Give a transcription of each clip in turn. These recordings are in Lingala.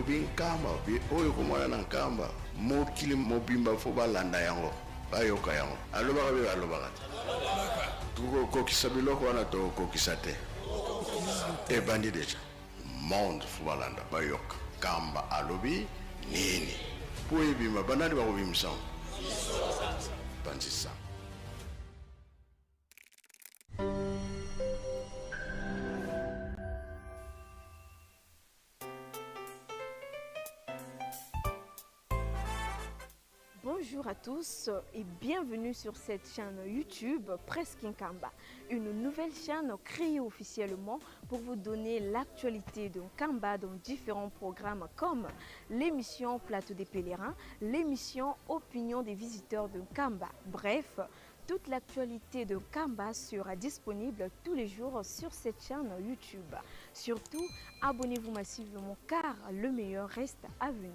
elobi Nkamba, oyo ekomona na Nkamba, mokili mobimba fo balanda yango, bayoka yango. Alobaka mpe balobaka te. Tokokokisa biloko wana, tokokokisa te. Ebandi deja. Monde fo balanda, bayoka. Nkamba alobi nini? Mpo ebima, banani bakobimisa yango? Panzisa. Bonjour à tous et bienvenue sur cette chaîne YouTube Presse Nkamba, une nouvelle chaîne créée officiellement pour vous donner l'actualité de Nkamba dans différents programmes comme l'émission Plateau des pèlerins, l'émission Opinion des visiteurs de Nkamba. Bref, toute l'actualité de Nkamba sera disponible tous les jours sur cette chaîne YouTube. Surtout, abonnez-vous massivement car le meilleur reste à venir.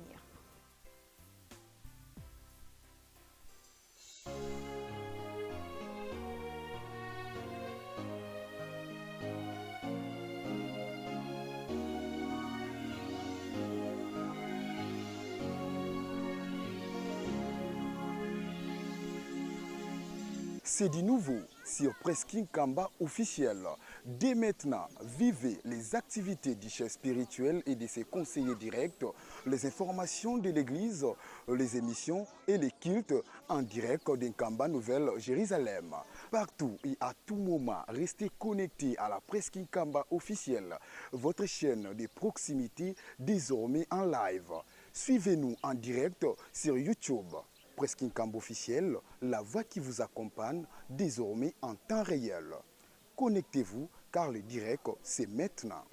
C'est du nouveau sur Presqu'île Nkamba officiel. Dès maintenant, vivez les activités du chef spirituel et de ses conseillers directs, les informations de l'église, les émissions et les cultes en direct d'Nkamba Nouvelle Jérusalem. Partout et à tout moment, restez connectés à la Presqu'île Nkamba officielle, votre chaîne de proximité désormais en live. Suivez-nous en direct sur YouTube. Presqu'île Nkamba officiel, la voix qui vous accompagne désormais en temps réel. Connectez-vous car le direct, c'est maintenant.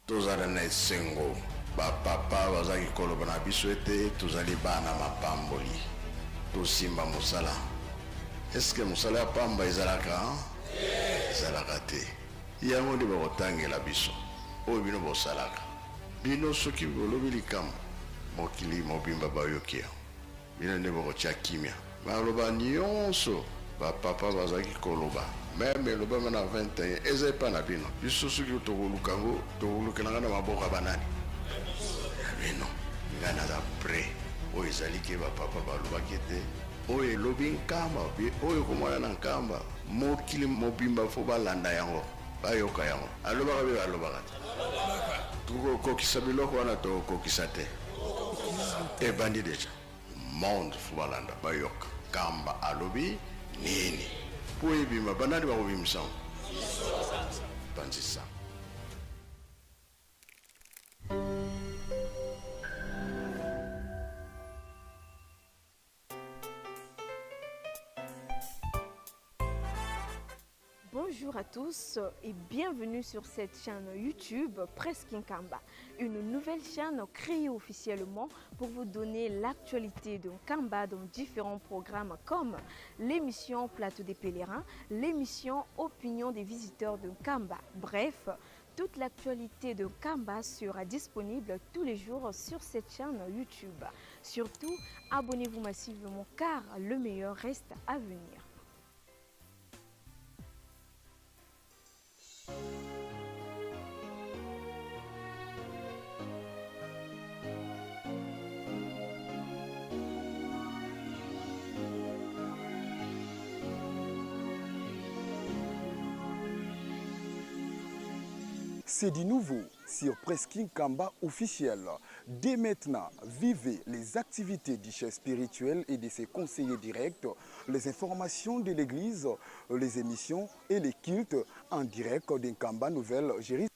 Tozala na esengo, bapapa bazalaki koloba na biso ete tozali bana mapamboli, tosimba mosala. Eske mosala ya pamba ezalaka? Ezalaka te. Yango nde bakotangela biso oyo bino bosalaka. Bino soki bolobi likambo, mokili mobimba bayoki yango. Bino nde bokotia kimia. Maloba nyonso bapapa bazalaki koloba, meme elobama na 21, eza epa na bino. Biso soki tokoluka yango, tokolukelanga na maboko ya banani? Ya bino. Ngai naza prêt. Oyo ezali ke bapapa balobaki ete oyo elobi Nkamba, oyo ekomona na Nkamba, mokili mobimba fo balanda yango, bayoka yango. Alobaka mpe balobaka te. Tokokokisa biloko wana, tokokokisa te. Ebandi deja. Monde fo balanda, bayoka. Nkamba alobi nini? Mpo ebima, banani bakobimisa yango? Panzisa. Bonjour à tous et bienvenue sur cette chaîne YouTube Presqu'île Nkamba, une nouvelle chaîne créée officiellement pour vous donner l'actualité de Nkamba dans différents programmes comme l'émission Plateau des pèlerins, l'émission Opinion des visiteurs de Nkamba. Bref, toute l'actualité de Nkamba sera disponible tous les jours sur cette chaîne YouTube. Surtout, abonnez-vous massivement car le meilleur reste à venir. C'est du nouveau sur Presqu'île Nkamba officiel. Dès maintenant, vivez les activités du chef spirituel et de ses conseillers directs, les informations de l'église, les émissions et les cultes en direct d'Nkamba Nouvelle Jérusalem.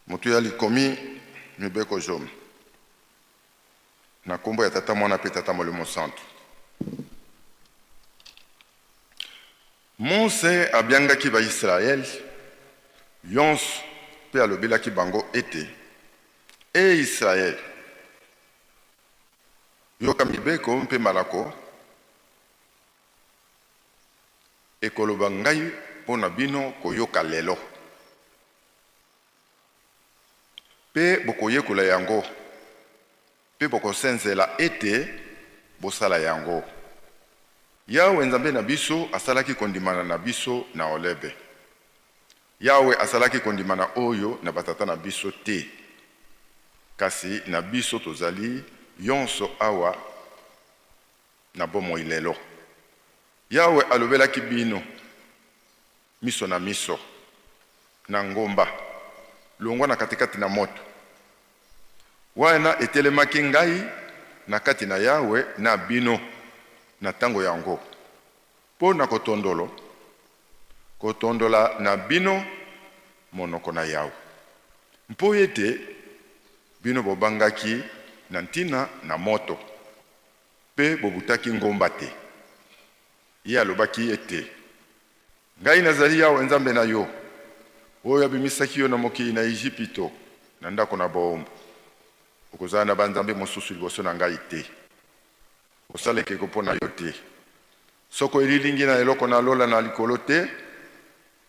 Moto ya likomi mibeko zomi na nkombo ya Tata, Mwana mpe Tata Molimo Santu. Mose abiangaki Bayisraele yonso mpe alobelaki bango ete, E Yisraele, yoka mibeko mpe malako ekoloba ngai mpo na bino koyoka lelo, mpe bokoyekola yango mpe bokosenzela ete bosala yango. Yawe Nzambe na biso asalaki kondimana na biso na Olebe. Yawe asalaki kondimana oyo na batata na biso te, kasi na biso tozali yonso awa na bomoi lelo. Yawe alobelaki bino miso na miso na ngomba, longwa na katikati na moto. Wana etelemaki ngai na kati na Yawe na bino na tango yango, mpo na kotondolo, kotondola na bino monoko na Yawe, mpo ete bino bobangaki na ntina na moto, mpe bobutaki ngomba te. Ye alobaki ete, Ngai nazali Yawe Nzambe na yo, oyo abimisaki yo na mokili na Ejipito, na ndako na boombo. Okozala na banzambe mosusu liboso na ngai te. Kosala ekeko mpo na yo te, soko elilingi na eloko na lola na likolo te,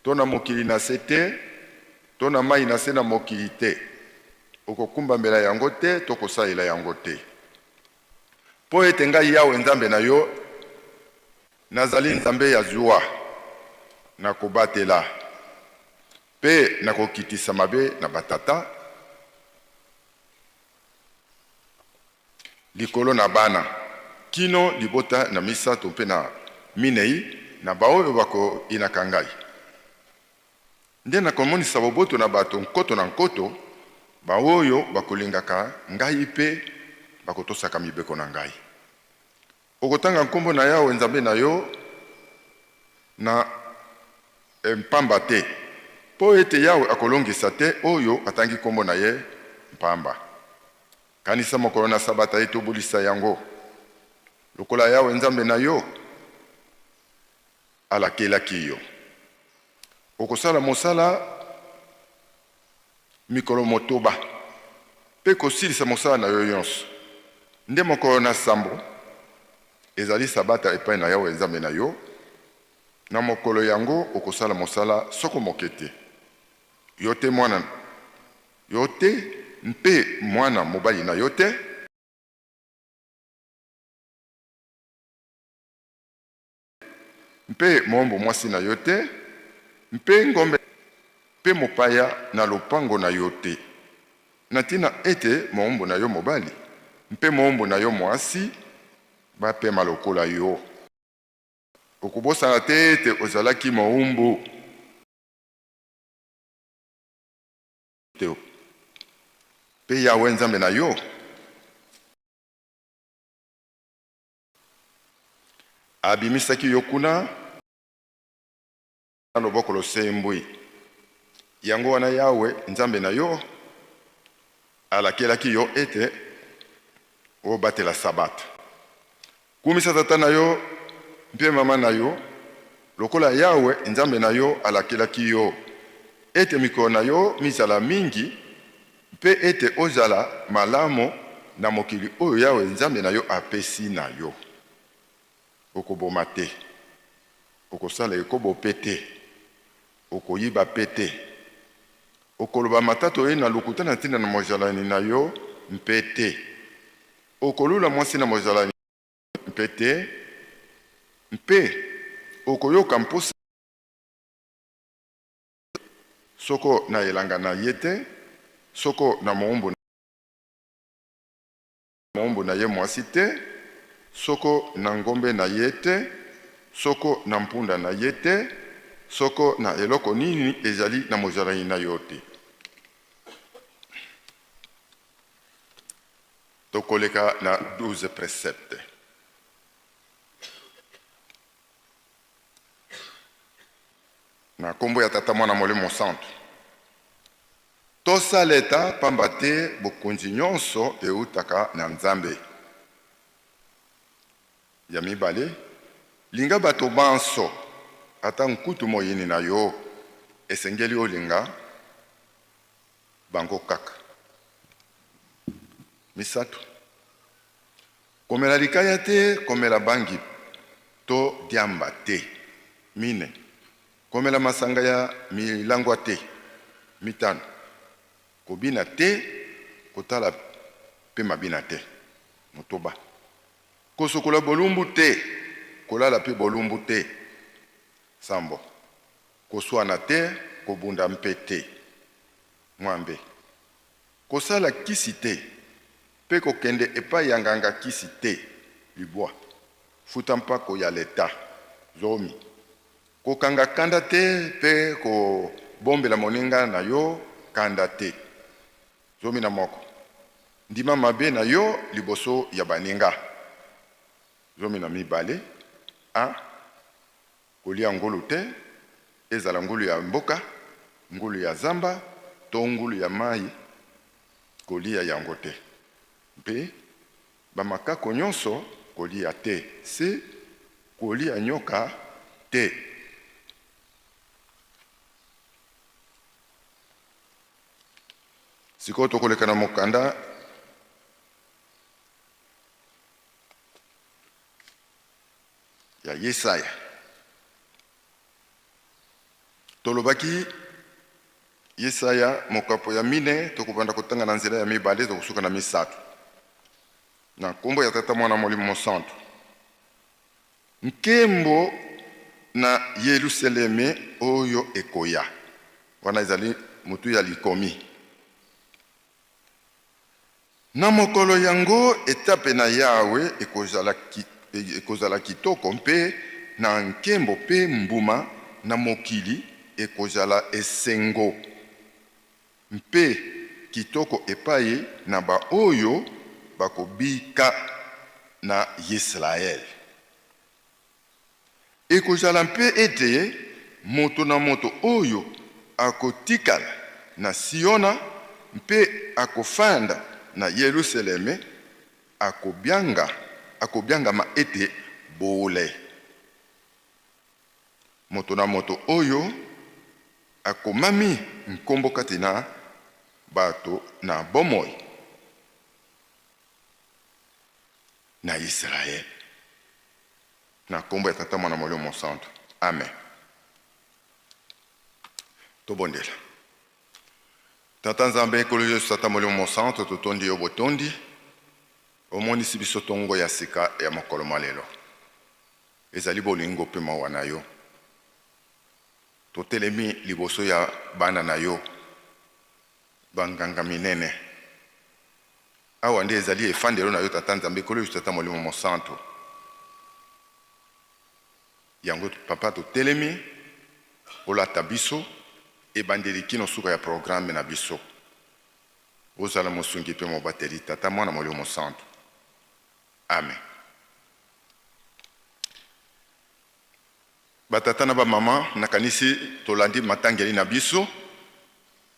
to na mokili na se te, to na mai na se na mokili te. Okokumbamela yango te to kosalela yango te. Mpo ete ngai Yawe Nzambe na yo, nazali Nzambe ya zuwa, nakobatela mpe nakokitisa mabe na batata likolo na bana, kino libota na misato mpe na minei na baoyo bakoyinaka ngai. Nde nakomonisa boboto na bato nkoto na nkoto, baoyo bakolingaka ngai mpe bakotosaka mibeko na ngai. Okotanga nkombo na Yawe Nzambe na yo na mpamba te, mpo ete Yawe akolongisa te oyo atangi nkombo na ye mpamba. Kanisa mokolo na Sabata ete obulisa yango, lokola Yawe Nzambe na yo alakelaki yo. Okosala mosala mikolo motoba mpe kosilisa mosala na yo nyonso. Nde mokolo na sambo ezali Sabata epai na Yawe Nzambe na yo. Na mokolo yango okosala mosala soko moke te, yo te, mwana yo te, mpe mwana mobali na yo te, mpe moombo mwasi na yo te, mpe ngombe mpe mopaya na lopango na yo te, na ntina ete moombo na yo mobali mpe moombo na yo mwasi bapema lokola yo. Okobosana te ete ozalaki moombo te, mpe Yawe Nzambe na yo abimisaki yo kuna na loboko losembwi. Yango wana Yawe Nzambe na yo alakelaki yo ete obatela Sabata. Kumisa tata na yo mpe mama na yo, lokola Yawe Nzambe na yo alakelaki yo, ete mikolo na yo mizala mingi mpe ete ozala malamu na mokili oyo Yawe Nzambe na yo apesi na yo. Okoboma te, okosala ekobo mpe te, okoyiba mpe te, okoloba matatoli na lokuta na ntina na mozalani na yo mpe te. Okolula mwasi na mozalani mpe te, mpe okoyoka mposa soko na elanga na ye te, soko na moumbu moumbu na ye mwasi te, soko na ngombe na ye te, soko na mpunda na ye te, soko na eloko nini ezali na mozalani na yo te. Tokoleka na 12 precepte. Na nkombo ya Tata, Mwana, Molimo Mosantu. Tosa leta, pamba te bokonzi nyonso eutaka na Nzambe. Ya mibale, linga bato banso, ata nkutu moyini na yo, esengeli olinga bango kaka. Misato, komela likaya te, komela bangi to diamba te. Mine, komela masanga ya milangwa te. Mitano, kobina te, kotala mpe mabina te. Motoba, kosokola bolumbu te, kolala mpe bolumbu te. Sambo, koswana te, kobunda mpe te. Mwambe, kosala kisi te mpe kokende epai ya nganga kisi te. Libwa, futa mpako ya leta. Zomi, kokanga kanda te mpe kobombela moninga na yo kanda te. 11, ndima mabe na yo liboso ya baninga. 12, a kolia ngulu te, ezala ngulu ya mboka, ngulu ya zamba to ngulu ya mai, kolia yango te, mpe bamakako nyonso kolia te, se kolia nyoka te. Sikoyo tokoleka na mokanda ya Yesaya. Tolobaki Yesaya mokapo ya mine, tokobanda kotanga na nzela ya mibale, tokosuka na misato. Na nkombo ya Tata, Mwana, Molimo Mosantu. Nkembo na Yelusaleme oyo ekoya. Wana ezali motu ya likomi. Na mokolo yango, etape na Yawe ekozala kitoko mpe na nkembo, mpe mbuma na mokili ekozala esengo mpe kitoko epai na baoyo bakobika na Yisraele. Ekozala mpe ete moto na moto oyo akotikala na Siona mpe akofanda na Yelusaleme akobyanga, akobyangama ete bule. Moto na moto oyo akomami nkombo kati na bato na bomoi na Yisraele. Na nkombo ya Tata, Mwana, Molimo Mosantu. Amen. Tobondela. Tata Nzambe, Nkolo Yesu, Tata Molimo Mosantu, totondi yo botondi. Omonisi biso tongo ya sika ya mokolo mwa lelo. Ezali bolingo mpe mawa na yo. Totelemi liboso ya bana na yo, banganga minene. Awa nde ezali efandelo na yo, Tata Nzambe, Nkolo Yesu, Tata Molimo Mosantu. Yango, Papa, totelemi, olata biso, ebandeli kino suka ya programme na biso. Ozala mosungi mpe mobateli, Tata, Mwana, Molimo Mosantu. Amen. Batata na bamama, nakanisi tolandi matangeli na biso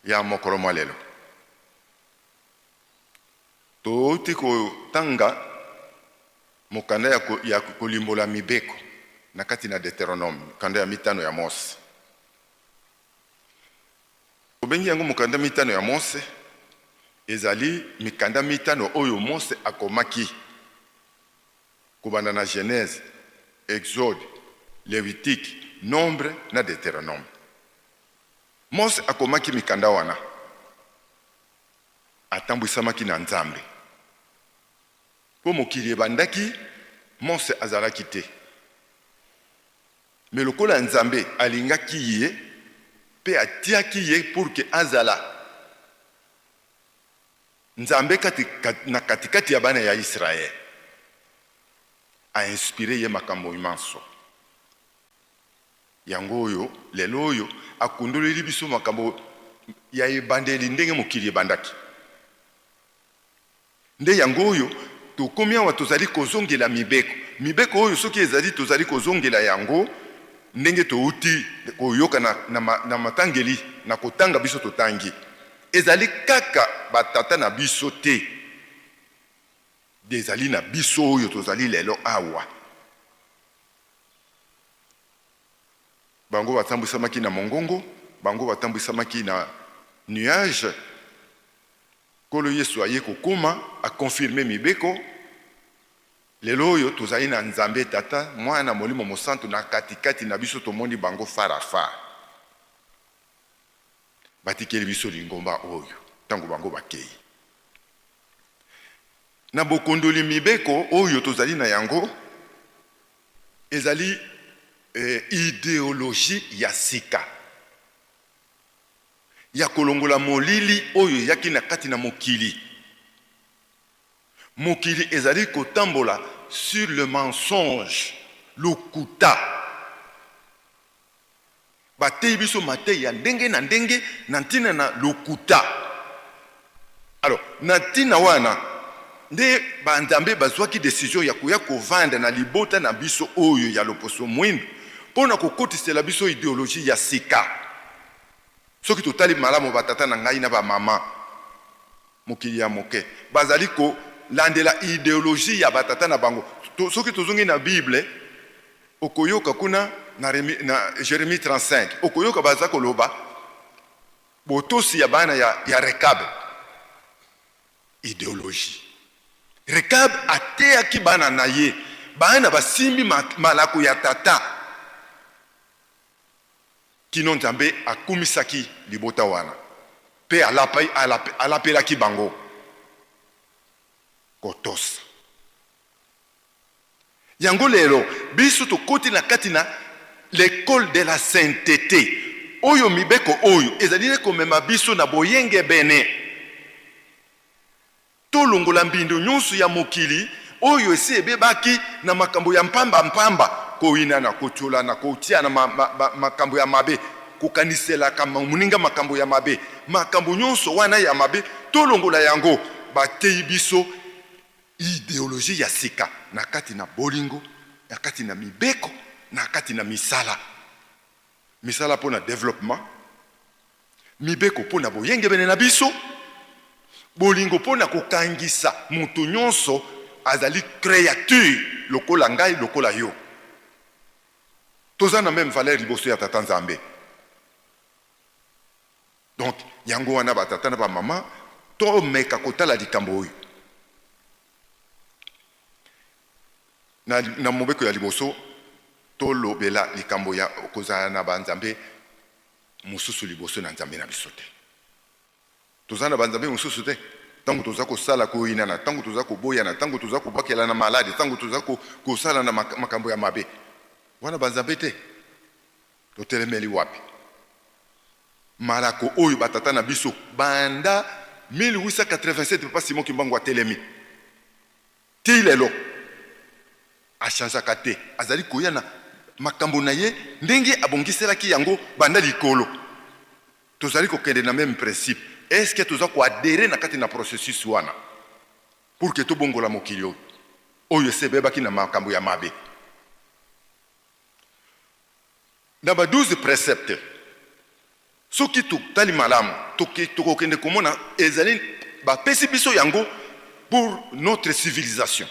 ya mokolo mwa lelo. Touti kotanga mokanda ya, ya kolimbola mibeko na kati na Deuteronome, mokanda ya mitano ya Mose. Tobengi yango mokanda mitano ya Mose, ezali mikanda mitano oyo Mose akomaki kobanda na Genèse, Exode, Levitique, Nombre na Deuteronome. Mose akomaki mikanda wana atambwisamaki na Nzambe. Mpo mokili ebandaki, Mose azalaki te. Mais lokola Nzambe alingaki ye mpe atiaki ye pour que azala Nzambe kati, na katikati ya bana ya Israël, a inspirer ye makambo manso. Yango oyo lelo oyo akundoleli biso makambo ya ebandeli ndenge mokili ebandaki. Nde yango oyo tokomi awa tozali kozongela mibeko. Mibeko oyo soki ezali tozali kozongela yango ndenge touti koyoka na, na, na matangeli na kotanga biso totangi. Ezali kaka batata na biso te, ezali na biso oyo tozali lelo awa. Bango batambwisamaki na mongongo, bango batambwisamaki na nuage. Nkolo Yesu aye kokoma, a confirmer mibeko. Lelo oyo tozali na Nzambe Tata, Mwana, Molimo Mosantu na kati-kati na biso, tomoni bango far à far. Batikeli biso lingomba oyo ntango bango bakei. Na bokundoli mibeko oyo tozali na yango ezali eh, ideologie ya sika ya kolongola molili oyo eyaki na kati na mokili. Mokili ezali kotambola sur le mensonge, lokuta. Bateyi biso mateyi ya ndenge na ndenge na ntina na lokuta. Alors, na ntina wana nde banzambe bazwaki decision ya koya kovanda na libota na biso oyo ya loposo mwindo mpo na kokotisela biso ideologie ya sika. Soki totali malamu batata na ngai na bamama mokili ya moke bazali kolandela ideologie ya batata na bango. Soki tozongi na Bible, okoyoka kuna na, na Jeremie 35, okoyoka baza koloba botosi ya bana ya Rekabe. Ideologie. Rekabe ateyaki bana na ye, bana basimbi malako ya tata kino Nzambe akumisaki libota wana mpe alapelaki bango kotosa. Yango lelo biso tokoti na kati na l'école de la sainteté oyo mibeko oyo ezali nde komema biso na boyengebene. Tolongola mbindo nyonso ya mokili oyo esi ebebaki na makambo ya mpamba mpamba, koyinana, kotiolana, kotiana ma, ma, ma, makambo ya mabe, kokaniselaka moninga makambo ya mabe, makambo nyonso wana ya mabe tolongola yango. Bateyi biso ideologie ya sika na kati na bolingo, na kati na mibeko, na kati na misala. Misala mpo na developpement, mibeko mpo na boyengebene na biso, bolingo mpo na kokangisa moto nyonso azali creature lokola ngai, lokola yo. Toza na meme valeur liboso ya Tata Nzambe. Donc yango wana ba tata na ba mama tomeka kotala likambo oyo. Na, na mobeko ya liboso tolobela likambo ya kozala na banzambe mosusu liboso na Nzambe na biso te. Toza na banzambe mosusu te. Ntango toza kosala koyinana, ntango toza koboyana, ntango toza kobwakelana maladi, ntango toza kosala na makambo ya mabe, wana banzambe te. Totelemeli wapi malako oyo batata na biso banda 1887 papa Simon Kimbangu atelemi ti lelo achangeaka te, azali koya na makambo na ye ndenge abongiselaki yango banda likolo. Tozali kokende na meme principe. Est ce que toza ko adherer na kati na processus wana pour que tobongola mokili oyo oyo esi ebebaki na makambo ya mabe? Na ba 12 preceptes, soki totali malamu, tokokende komona ezali bapesi biso yango pour notre civilisation.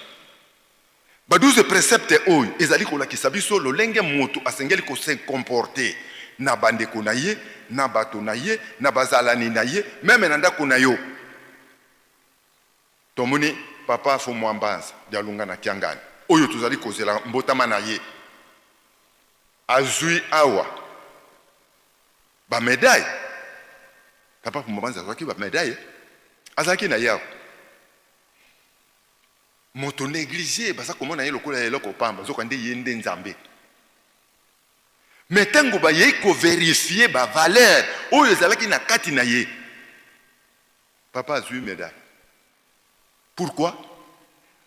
Ba 12 preceptes oyo ezali kolakisa biso lolenge moto asengeli ko se comporter na bandeko na ye, na bato na ye, na bazalani na ye, meme na ndako na yo. Tomoni Papa Fumua Mbanza Dialunga na Kiangani oyo tozali kozela mbotama na ye azui awa ba medaille. Papa Fumua Mbanza azwaki ba medaille, azalaki na ye awa. Moto négligé, baza komona ye lokola eloko pamba, nzoka nde ye nde Nzambe. Mais ntango bayei kovérifier bavaleur oyo ezalaki na kati na ye, papa azwi médaille. Pourquoi?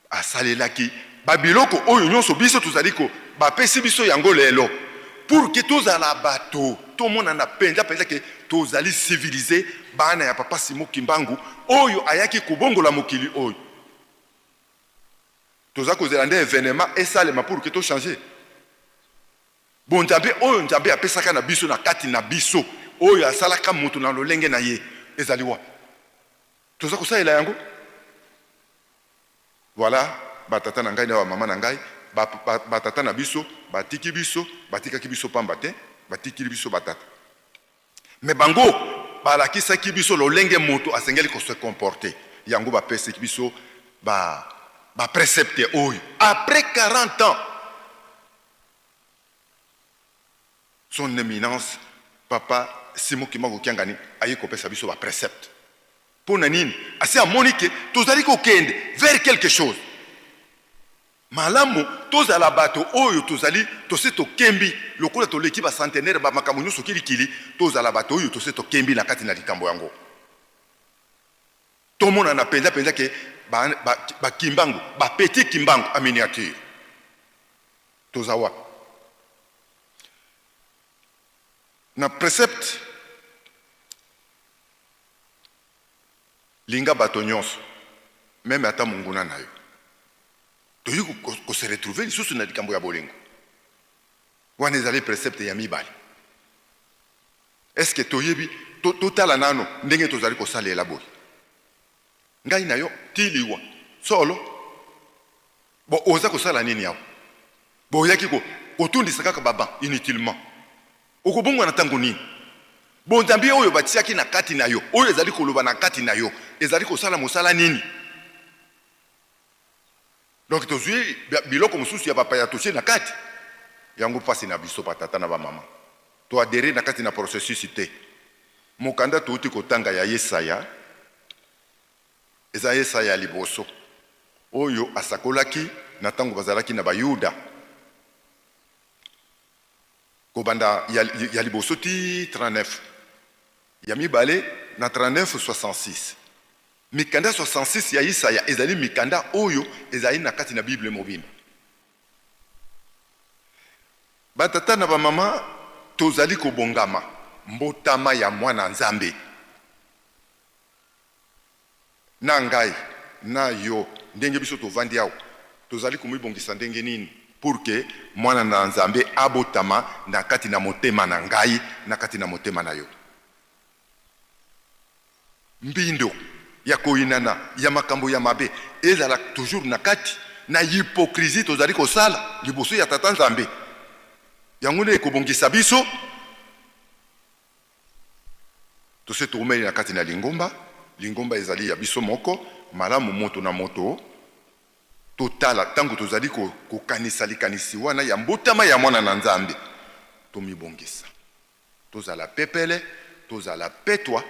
Asalelaki babiloko oyo nyonso biso tozali ko bapesi biso yango lelo pour que tozala bato, tomonana mpenza mpenza ke tozali civilisé, bana ya papa Simon Kimbangu oyo ayaki kobongola mokili oyo. Toza kozela nde événement esalema pour que tochange bonzambe oyo Nzambe apesaka na biso na kati na biso, oyo asalaka moto na lolenge na ye. Ezali wapi? Toza kosalela yango? Voilà, batata na ngai na bamama na ngai, batata na biso batiki biso, batikaki biso pamba te, batikili biso batata. Mais bango balakisaki biso lolenge moto asengeli kose comporter. Yango bapesaki biso baprécepte oyo. Après 40 ans, son éminence papa Simon Kimbangu Kiangani aye kopesa biso baprécepte. Mpo na nini? Asi amoni ke tozali kokende vers quelque chose malamu. Tozala bato oyo tozali tose tokembi lokola toleki bacentenaire, bamakambo nyonso kilikili. Tozala bato oyo tose tokembi na kati na likambo yango. Tomonana mpenza mpenza ke bakimbangu, bapetit Kimbangu en miniature. Toza wapi na précepte linga bato nyonso, même ata monguna na yo? Toyi kose retrouver lisusu na likambo ya bolingo. Wana ezali précepte ya mibale. Est ce que toyebi? Totala nano ndenge tozali kosalela boye, ngai na yo ti liwa solo. Bon, oza kosala nini awa? Boyaki kotundisa kaka baban inutilement. Okobongwana ntango nini? Bonzambe oyo batiaki na kati na yo, oyo ezali koloba na kati na yo, ezali kosala mosala nini? Donc tozwi biloko mosusu ya bapaya, totie na kati yango. Mpasi na biso batata na bamama, toadhérer na kati na processus te. Mokanda touti kotanga ya Yesaya eza Yesaya ya liboso oyo asakolaki na ntango bazalaki na Bayuda, kobanda ya liboso ti 39, ya mibale na 39 66. Mikanda 66 ya Isaya ezali mikanda oyo ezali na kati na Bible mobimba. Batata na bamama, tozali kobongama mbotama ya mwana Nzambe. Na ngai na yo, ndenge biso tovandi awa, tozali komibongisa ndenge nini pour que mwana na Nzambe abotama na kati na motema na ngai, na kati na motema na yo? Mbindo ya koyinana, ya makambo ya mabe ezala toujours na kati na hypocrisie tozali kosala liboso ya tata Nzambe, yango nde ekobongisa biso. Tose toumeli na kati na lingomba. Lingomba ezali ya biso moko. Malamu moto na moto totala ntango tozali kokanisa likanisi wana ya mbotama ya mwana na Nzambe, tomibongisa, tozala pepele, tozala petwa.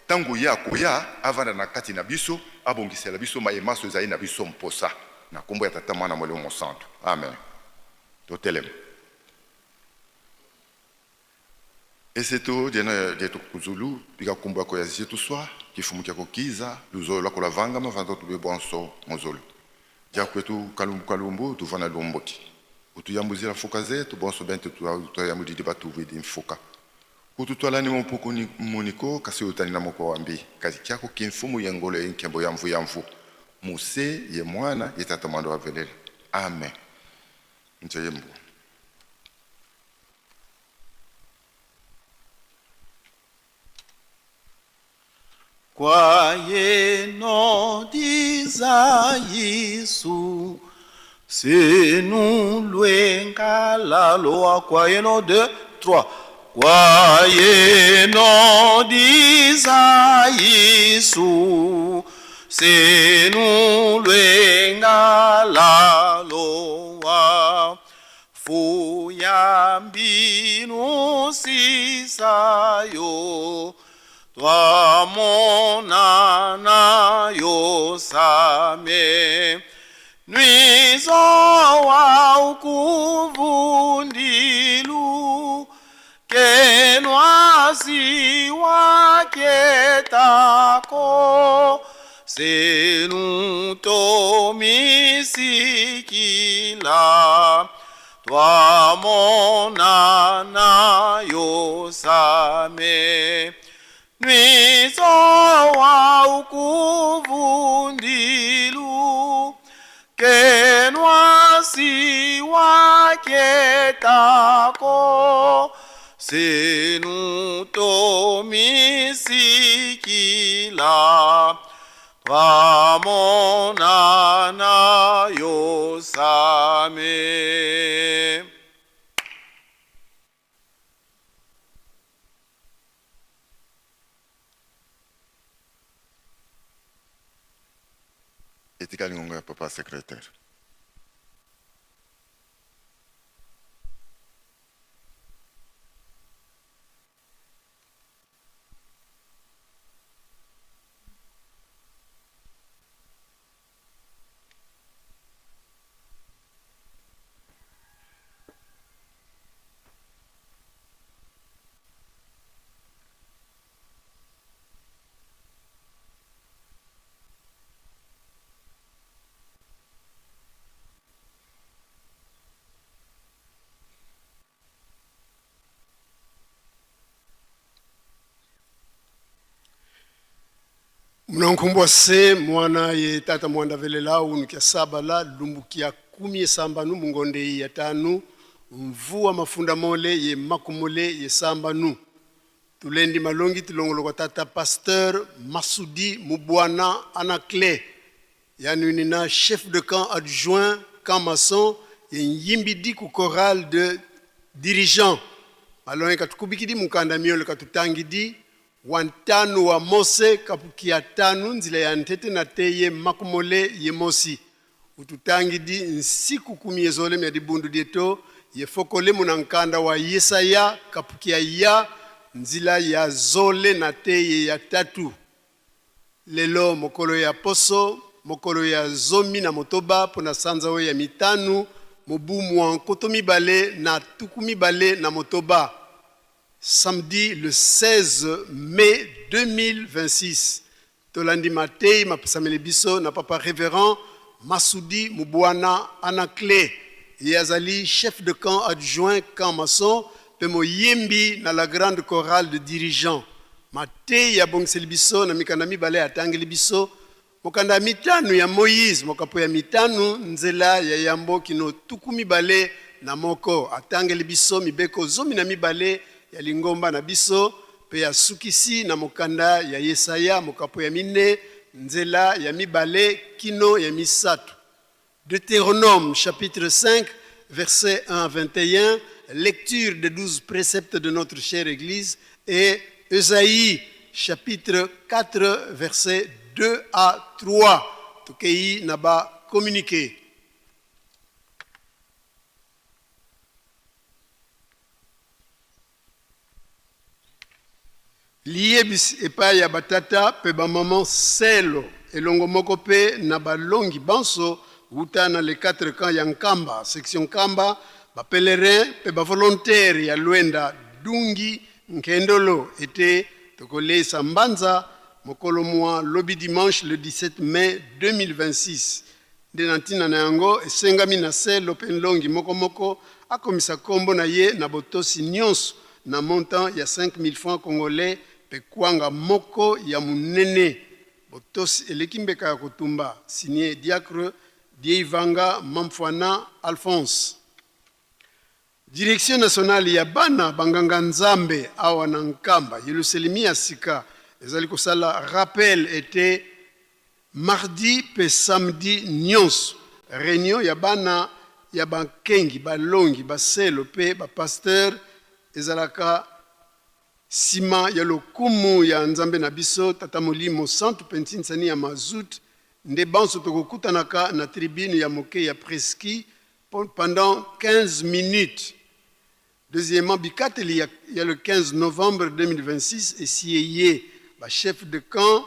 Ntango ye akoya avanda na kati na biso, abongisela biso mayemaso ezali na biso mposa. Na nkombo ya Tata, Mwana, Molimo Mosantu, amen. Totelema. Eseto diena dietu kuzulu bikakumbu yako ya zietu swa kifumu kya kukiza luzolo lwa kulavanga mavanza tube bonso muzulu dia kwetu kalumbu kalumbu tuvana lumbuki utuyambuzila mfuka zetu bonso bente tuyambudidi batuvidi mfuka kututwalani mumpuku muniko kasi utani na moko wambi kadi kyako kimfumu ye ngolo ye nkembo ya mvu ya mvu muse ye mwana ye tata mwando wa velela, amen. Nzeyembo. Croyez non d'Isaïe, c'est nous la loi. Croyez non, deux, trois. Croyez non d'Isaïe, c'est nous la loi. Fuyambinu sisayo twamonana yo same. Nwizo wa ukuvundilu kenwasi waketako senutomisikila twamonana yosame nwizo wa ukuvundilu kenwasi waketako senutomisikila twamonana yosame. Etikali ngonga ya papa secrétaire. Munankumbwa se mwana ye tata mwanda velela unukia sabala lumbukia kumi esambanu mungonde ya tanu mvua mafunda mole ye makumole ye sambanu tulendi malongi tulongolo kwa tata pasteur Masudi Mubwana Anaclé yani nina chef de camp adjoint camp maçon ye nyimbidi ku chorale de dirigeant malongi katukubikidi mukanda miolo katutangidi wantanu wa Mose kapukia tanu nzila ya ntete na teye makumole ye mosi ututangidi nsiku kumi yezole mya dibundu dieto yefokole munankanda wa Yesaya kapukia ya nzila ya zole na teye ya tatu. Lelo mokolo ya poso mokolo ya zomi na motoba pona sanza oyo ya mitanu mobu mwa nkoto mibale na tuku mibale na motoba, samedi le 16 mai 2026. Tolandi matei mapesameli biso na papa révérend Masudi Mubwana Anaclé ye azali chef de camp adjoint camp maçon mpe moyembi na la grande chorale de dirigeants. Matei abongiseli biso na mikanda mibale atangeli biso mokanda ya mitano ya Moïse mokapo ya mitano nzela ya yambo kino tuku mibale na moko atangeli biso mibeko zomi na mibale ya lingomba na biso mpe asukisi na mokanda ya Yesaya mokapo ya mine nzela ya mibale kino ya misato. Deutéronome chapitre 5 versets 1 à 21, lecture des 12 préceptes de notre chère Église, et Esaïe chapitre 4 versets 2 à 3. Tokei naba communiqué. Liyebisi epai ya batata mpe bamama selo elongo moko mpe na balongi banso wuta na les quatre camps ya Nkamba, section Nkamba, ba pèlerins mpe ba volontaires ya Luenda, Dungi, Nkendolo ete tokoleisa mbanza mokolo mwa lobi dimanche le 17 mai 2026. Nde na ntina na yango esengami na selo mpe nlongi moko moko akomisa kombo na ye na botosi nyonso na montant ya 5000 francs congolais mpe kwanga moko ya monene. Botosi eleki mbeka ya kotumba. Signé diacre Dieivanga Mamfwana Alphonse. Direction nationale ya bana banganga nzambe awa na Nkamba Yelusalemi ya sika ezali kosala rappel ete mardi pe samedi nyonso reunion ya bana ya bankengi balongi baselo pe ba pasteur ezalaka sima ya lokumu ya Nzambe na biso Tata Molimo Santu pe ntinsani ya mazut nde banso tokokutanaka na tribune ya moke ya Preski pendant 15 minutes. Deuxièmement, bikateli ya, ya le 15 novembre 2026 esieye ba chef de camp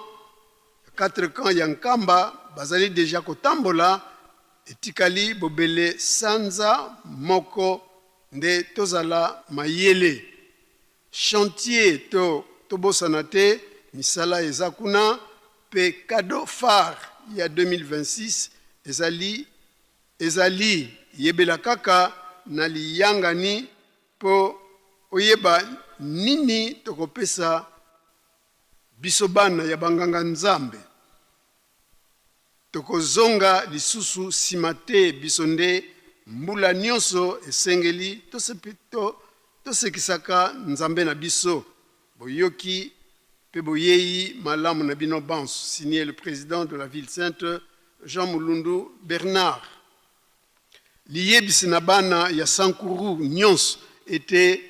quatre camps ya Nkamba bazali deja kotambola. Etikali bobele sanza moko nde tozala mayele. Chantier to tobosana te misala eza kuna pe cadeau phare ya 2026 ezali ezali yebela kaka na liyangani po oyeba nini tokopesa biso bana ya banganga Nzambe. Tokozonga lisusu sima te biso nde mbula nionso esengeli tosekisaka Nzambe na biso. Boyoki pe boyeyi malamu na bino banso. Signe le president de la ville sainte Jean Mulundu Bernard. Liyebisi na bana ya Sankuru nionso ete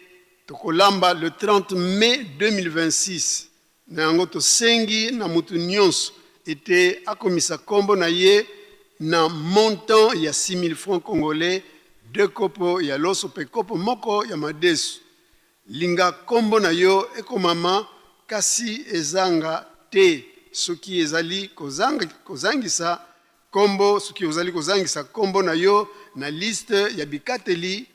tokolamba le 30 mai 2026. Na yango tosengi na mutu nionso ete akomisa kombo na ye na montant ya 6000 francs congolais, deux kopo ya loso pe kopo moko ya madesu. Linga kombo na yo ekomama kasi ezanga te soki ezali kozangisa kombo, soki ozali kozangisa kombo na yo na liste ya bikateli,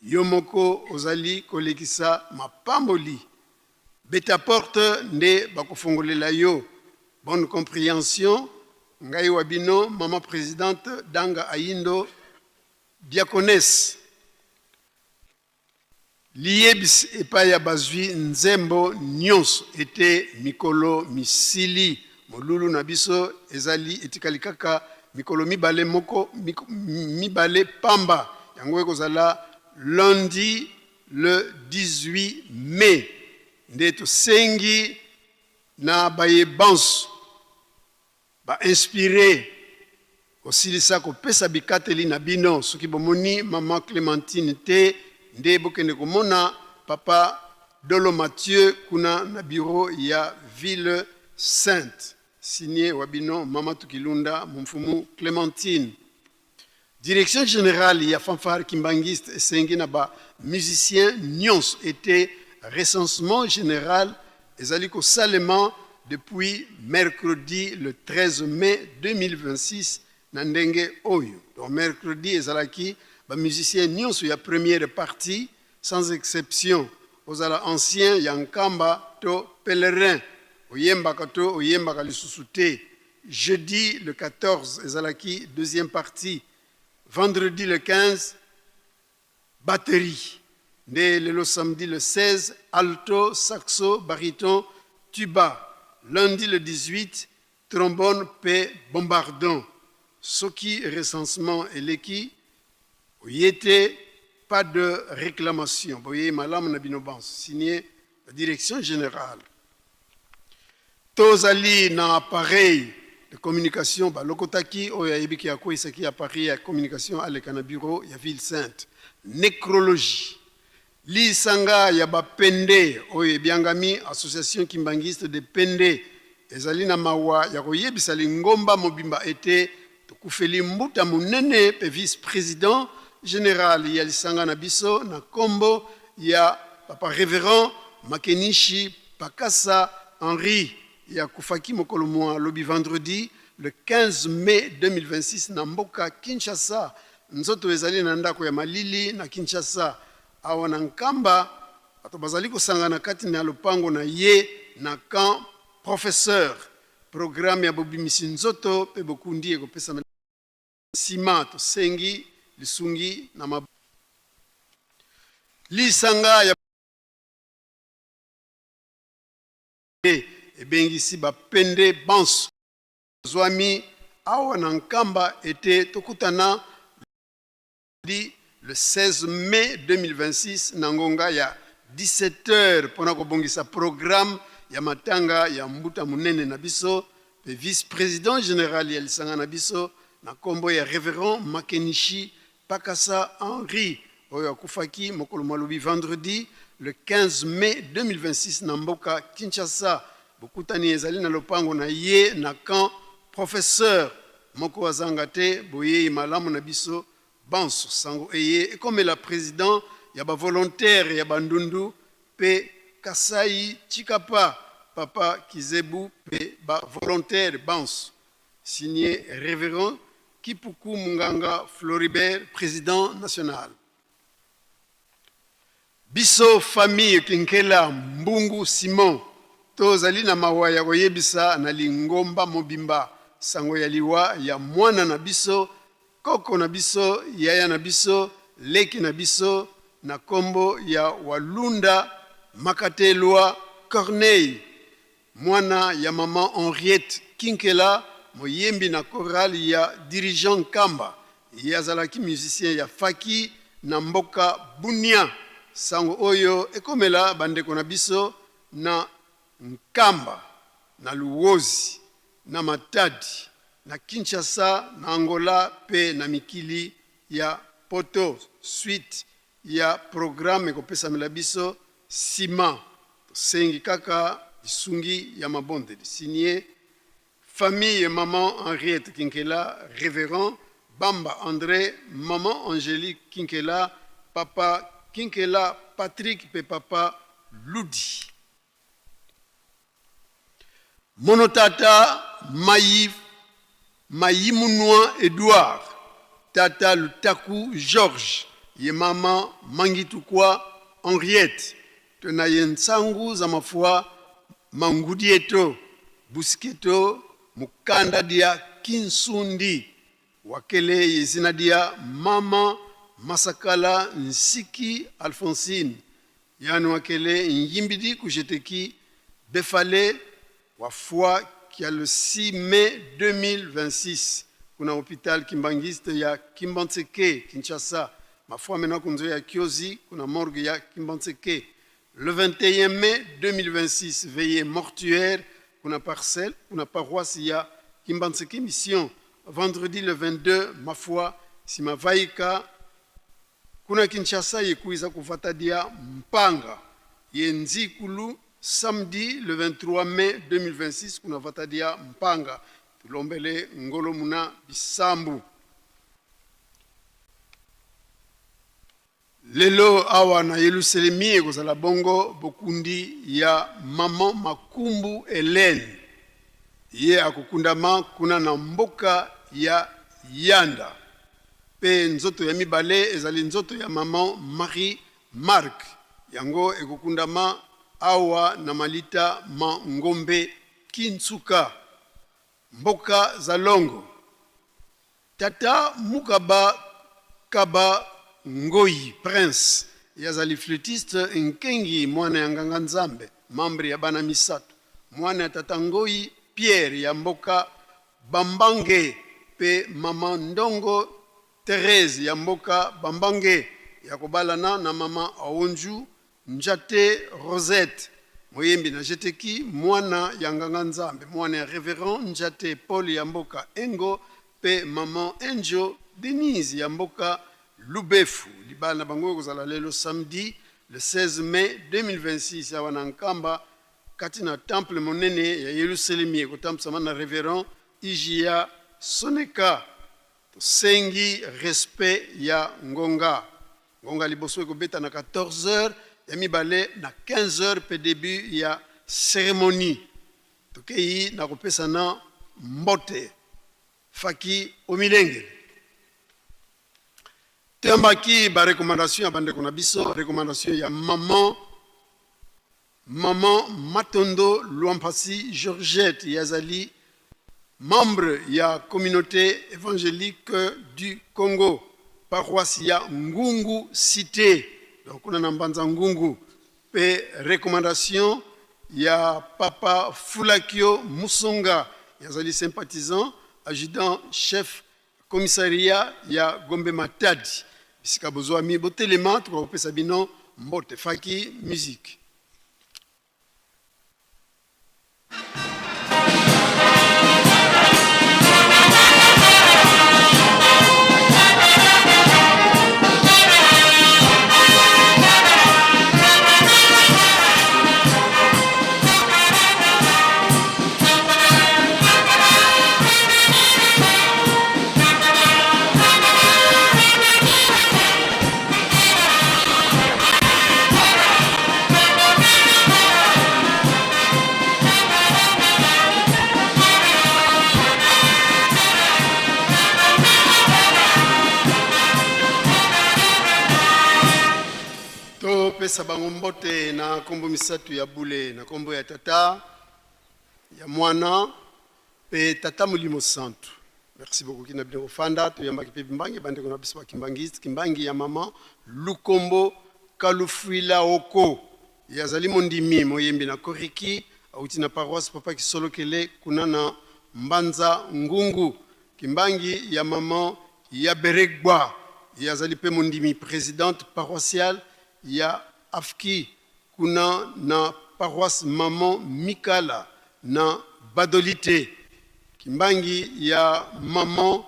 yo moko ozali kolekisa mapamboli. Beta porte nde bakofongolela yo. Bonne comprehension, ngai wa bino maman presidente Danga Ayindo, diaconesse. Liyebisi epai ya bazwi nzembo nionso ete mikolo misili molulu na biso ezali etikali kaka mikolo mibale moko mibale pamba yango ekozala lundi le 18 mai nde tosengi na baye banso ba inspire kosilisa kopesa bikateli na bino. Soki bomoni maman Clementine te nde bokende komona papa Dolo Mathieu kuna na bureau ya ville sainte. Signe wa bino mama Tukilunda Mumfumu Clementine. Direction generale ya fanfare kimbanguiste esengi na ba musiciens nionso ete recensement general ezali kosalema depuis mercredi le 13 mai 2026 na ndenge oyo. Donc mercredi ezalaki ba musiciens nionso ya première partie sans exception, ozala ancien ya Nkamba to pèlerin, oyembaka to oyembaka lisusu te. Jeudi le 14 ezalaki deuxième partie, vendredi le 15 batterie, nde lelo samedi le 16 alto, saxo, baryton, tuba, lundi le 18 trombone pe bombardon. Soki recensement eleki oye te, pas de reclamation. Boyei malamu na bino banso. Signé la direction générale. Tozali na appareil de communication balokotaki oyo ayebi ke akweisaki appareil ya communication aleka na bureau ya ville sainte. Necrologie. Lisanga ya ba Pende oyo ebiangami Association Kimbanguiste de Pende ezali na mawa ya koyebisa lingomba mobimba ete tokufeli mbuta monene pe vice-president general ya lisanga na biso na kombo ya Papa Reverend Makenishi Pakasa Henri ye akufaki mokolo mua lobi vendredi le 15 mai 2026 na mboka Kinshasa. Nzoto ezali na ndako ya malili na Kinshasa. Awa na Nkamba, bato bazali kosangana kati na lopango na ye na camp Professeur. Programme ya bobimisi nzoto mpe bokundi ekopesama nsima. Tosengi lisungi na mab. Lisanga ya. Ebengisi ba pende banso bazwami awa na Nkamba ete tokutana lundi le 16 mai 2026 na ngonga ya 17 heures pona kobongisa programme ya matanga ya mbuta monene na biso pe vice-president general ya lisanga na biso na kombo ya Reverend Makenishi Pakasa Henri oyo akufaki mokolo mwa lobi vendredi le 15 mai 2026 na mboka Kinshasa. Bokutani ezali na lopango na ye na camp Professeur moko azanga te boyeyi malamu na biso banso. Sango eye ekomela president ya ba volontaires ya Bandundu pe Kasaï Tshikapa, Papa Kizebu pe ba volontaires banso. Signé Reverend. Kipuku Munganga Floribert, president national. Biso famille Kinkela Mbungu Simon tozali na mawa ya koyebisa na lingomba mobimba sango ya liwa ya mwana na biso, koko na biso, yaya na biso, leki na biso na kombo ya Walunda Makatelwa Corneille, Mwana ya maman Henriette Kinkela, moyembi na chorale ya Dirigeant Nkamba. Ye azalaki musicien ya Faki na mboka Bunia. Sango oyo ekomela ba ndeko na biso na Nkamba, na Luwozi, na Matadi, na Kinshasa, na Angola pe na mikili ya poto. Suite ya programme ekopesamela biso sima. Tosengi kaka lisungi ya mabondeli. Signé famille maman Henriette Kinkela, Reverend Bamba Andre, maman Angelique Kinkela, papa Kinkela Patrick pe papa Ludi. Mono tata Mayi Mayimunua Edouard, tata Lutaku Georges, ye mama Mangitukua Henriette, to na ye nsangu za mafua Mangudieto Busiketo mukanda dia Kinsundi wakele ye zina dia mama Masakala Nsiki Alphonsine Yani wakele nyimbidi kujeteki Befale wafua kia le 6 mai 2026 kuna hopital Kimbanguiste ya Kimbanseke Kinshasa. Mafua mena kunzo ya Kiozi kuna morgue ya Kimbanseke. Le 21 mai 2026 veillée mortuaire kuna parcelle kuna paroisse ya Kimbanseke Mission. Vendredi le 22 mafua simavaika Kuna Kinshasa ye kuiza kuvata dia mpanga ye nzikulu samedi le 23 mai 2026 kuna vata dia mpanga tulombele ngolo muna bisambu. Lelo awa na Yelusalemi ekozala bongo bokundi ya maman Makumbu Helène, ye akokundama kuna na mboka ya Yanda. Pe nzoto ya mibale ezali nzoto ya maman Marie Marc, yango ekokundama awa na malita ma Ngombe Kinsuka, mboka Zalongo. Tata Mukaba Kaba Ngoyi Prince, ye azali flutiste nkengi, mwana ya nganga Nzambe, membre ya bana misato, mwana ya tata Ngoyi Pierre ya mboka Bambange pe maman Ndongo Therèse ya mboka Bambange ya kobalana na maman Aonju Njate Rosette moyembi na Jeteki mwana ya nganga Nzambe mwana ya Reverend Njate Paul ya mboka Engo pe maman Enjo Denise ya mboka Lubefu. Libala na bango ekozala lelo samedi le 16 mai 2026 awa na Nkamba Kati na temple monene ya Yelusalemi ekotambusama na Reverend Ijiya Soneka. Tosengi respect ya ngonga. Ngonga liboso ekobeta na 14 heures, ya mibale na 15 heures mpe debut ya ceremonie. Tokeyi na kopesana mbote. Faki omilengele. Toyambaki ba recommandations ya bandeko na biso, recommandation ya maman Maman Matondo Luampasi Georgette ye azali membre ya communaute evangelique du Congo paroisse ya Ngungu cite donc kuna na Mbanza Ngungu pe recommandation ya papa Fulakio Musonga ye azali sympathisant adjudant chef commissariat ya Gombe Matadi bisika bozwami botelema tokoka kopesa bino mbote faki musique. Topesa bango mbote na nkombo misato ya bule, na nkombo ya Tata, ya Mwana mpe Tata Molimo Santu. Merci beaucoup kina bino kofanda. Toyambaki mpe bimbangi bandeko na biso bakimbangiste, kimbangi ya mama Lukombo Kalufuila Oko. Ye azali mondimi moyembi na Koriki, auti na paroisse Papa Kisolokele kuna na Mbanza Ngungu. Kimbangi ya maman ya Beregba, ye azali mpe mondimi presidente paroissiale ya Afki kuna na paroisse maman Mikala na Badolite. Kimbangi ya maman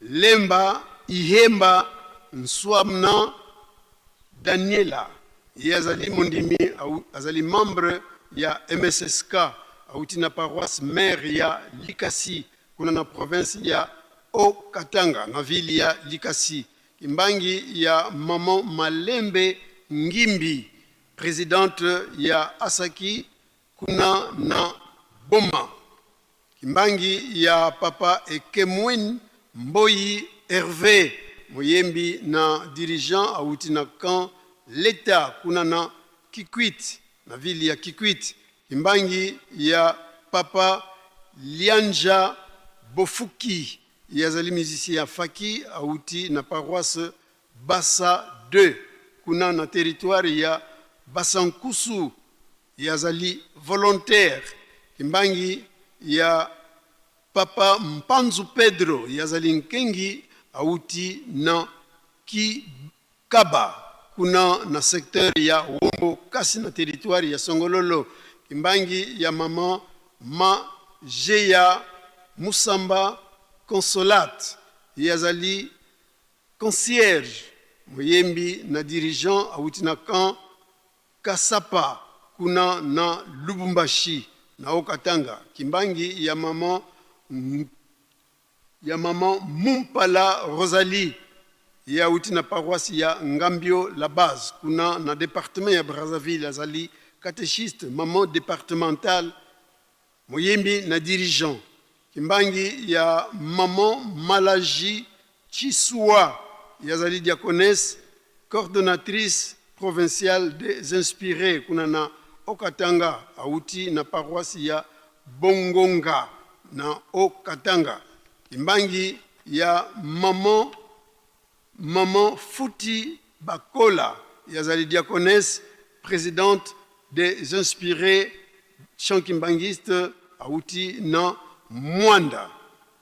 Lemba Ihemba Nswamna Daniela, ye azali mondimi, azali membre ya MSSK, auti na paroisse mère ya Likasi kuna na province ya Haut-Katanga na ville ya Likasi. Kimbangi ya maman Malembe Ngimbi, presidente ya Asaki kuna na Boma. Kimbangi ya papa Ekemwin Mboyi Herve, moyembi na dirigeant, awuti na camp l'Etat kuna na Kikwit, na ville ya Kikwit. Kimbangi ya papa Lianja Bofuki, ye azali musicien ya Faki, awuti na paroisse Bassa 2 kuna na territoire ya Basankusu. Ye azali volontaire. Kimbangi ya papa Mpanzu Pedro, ye azali nkengi, awuti na Kikaba kuna na secteur ya Wombo kasi na territoire ya Songololo. Kimbangi ya maman Ma Jeya Musamba Consolate, ye azali concierge, moyembi na dirigeant, awuti na camp Kasapa kuna na Lubumbashi na Haut-Katanga. Kimbangi ya maman ya maman Mumpala Rosalie, ye awuti na paroisse ya Ngambio la Base kuna na departement ya Brazzaville, azali catechiste, maman departementale, moyembi na dirigeant. Kimbangi ya maman Malaji Tshisua, ye azali diaconesse, coordonnatrice provinciale des inspires kuna na Haut-Katanga, awuti na paroisse ya Bongonga na Haut-Katanga. Kimbangi ya maman Maman Futi Bakola, ye azali diaconesse, presidente des inspires chant kimbanguiste, awuti na Muanda,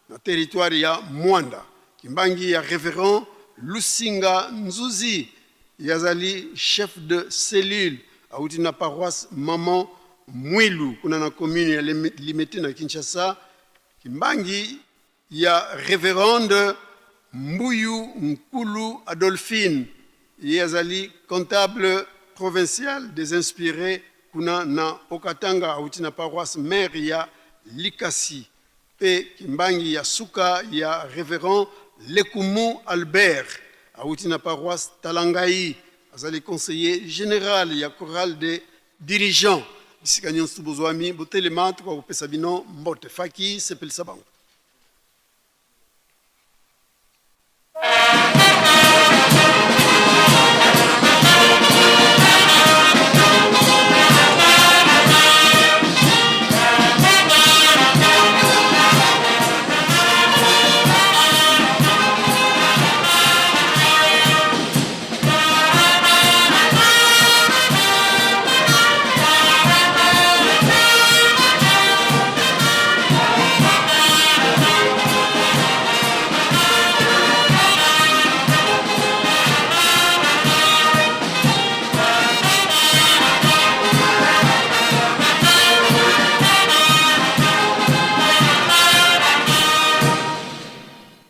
na territoire ya Muanda. Kimbangi ya reverend Lusinga Nzuzi, ye azali chef de cellule, awuti na paroisse Maman Mwilu kuna na commune ya Limete na Kinshasa. Kimbangi ya Reverende Mbuyu Nkulu Adolphine, ye azali comptable provincial des inspires kuna na Haut-Katanga, awuti na paroisse mère ya Likasi, mpe Kimbangi ya suka ya Reverend Lekumu Albert, awuti na paroisse Talangayi, azali conseiller general ya chorale des dirigeants. Bisika nyonso bozwami, botelema, tokoka kopesa bino mbote. Faki, sepelisa bango.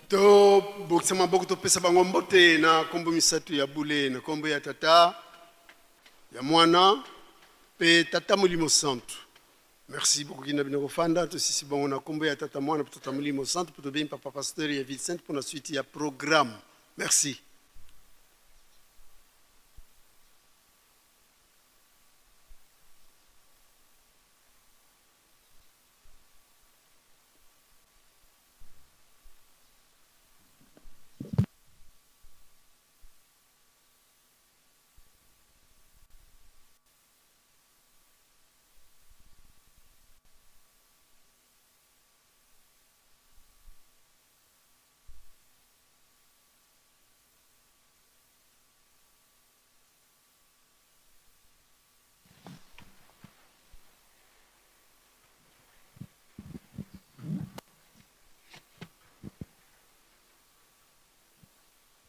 Tobokisa maboko, topesa bango mbote na nkombo misato ya bule, na nkombo ya Tata, ya Mwana mpe Tata Molimo Santu. Merci bokoki na bino kofanda. Tosisi bango na nkombo ya Tata, Mwana mpe Tata Molimo Santu, mpo tobengi papa pasteur ya Ville Sainte mpo na suite ya programme. Merci.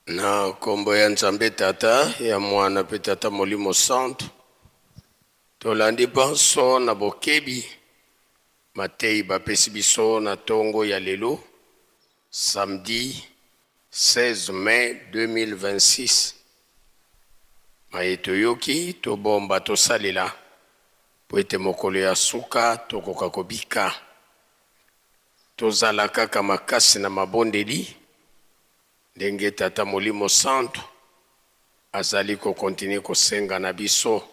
Na nkombo ya Nzambe Tata, ya Mwana mpe Tata Molimo Santu, tolandi banso na bokebi mateyi bapesi biso na tongo ya lelo samedi 16 mai 2026. Maye toyoki tobomba tosalela mpo ete mokolo ya suka tokoka kobika. Tozala kaka makasi na mabondeli ndenge Tata Molimo Santu azali ko continuer kosenga na biso.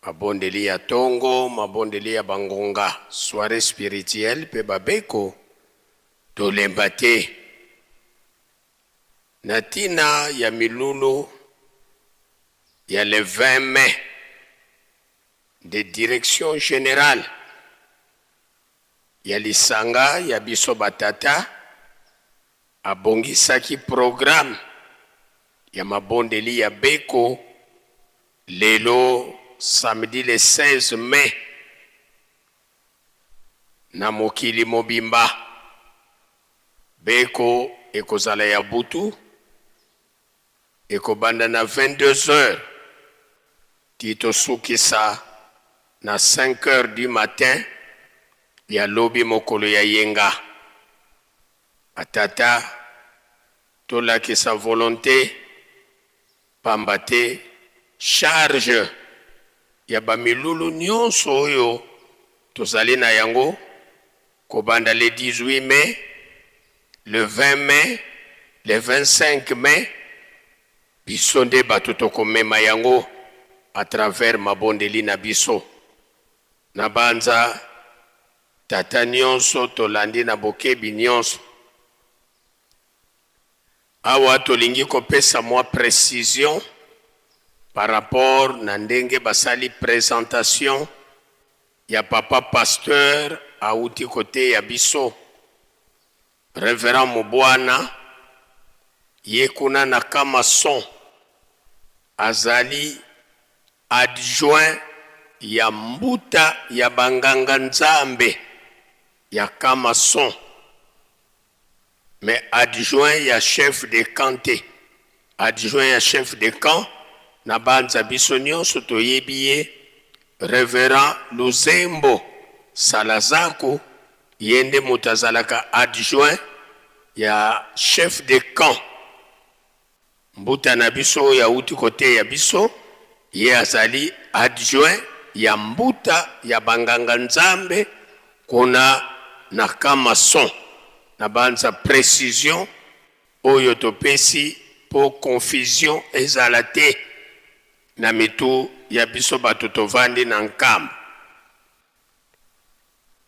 Mabondeli ya tongo, mabondeli ya ba ngonga, soiree spirituelle pe ba beko, tolemba te. Na tina ya milulu ya le 20 mai nde Direction generale ya lisanga ya biso ba tata abongisaki programme ya mabondeli ya beko lelo samedi le 16 mai na mokili mobimba. Beko ekozala ya butu, ekobanda na 22 heures ti tosukisa na 5 heures du matin ya lobi mokolo ya yenga. Ba tata tolakisa volonte pamba te charge ya ba milulu nionso oyo tozali na yango kobanda le 18 mai, le 20 mai, le 25 mai, biso nde bato tokomema yango à travers mabondeli na biso. Nabanza tata nionso tolandi na bokebi nionso. Awa tolingi kopesa mwa precision par rapport na ndenge basali presentation ya papa pasteur awuti koteya biso Reverend Mubwana, ye kuna na Kamason azali adjoint ya mbuta ya ba nganga nzambe ya Kamason mais adjoint ya chef de camp te. Adjoint ya chef de camp na banza biso nionso toyebi ye Reverend Luzembo Salazaku ye nde moto azalaka adjoint ya chef de camp. Mbuta na biso oyo awuti koteya biso ye azali adjoint ya mbuta ya ba nganga nzambe kuna na camp maçon. Na banza precision oyo topesi po confusion ezala te na mitu ya biso batu tovandi na Nkamba.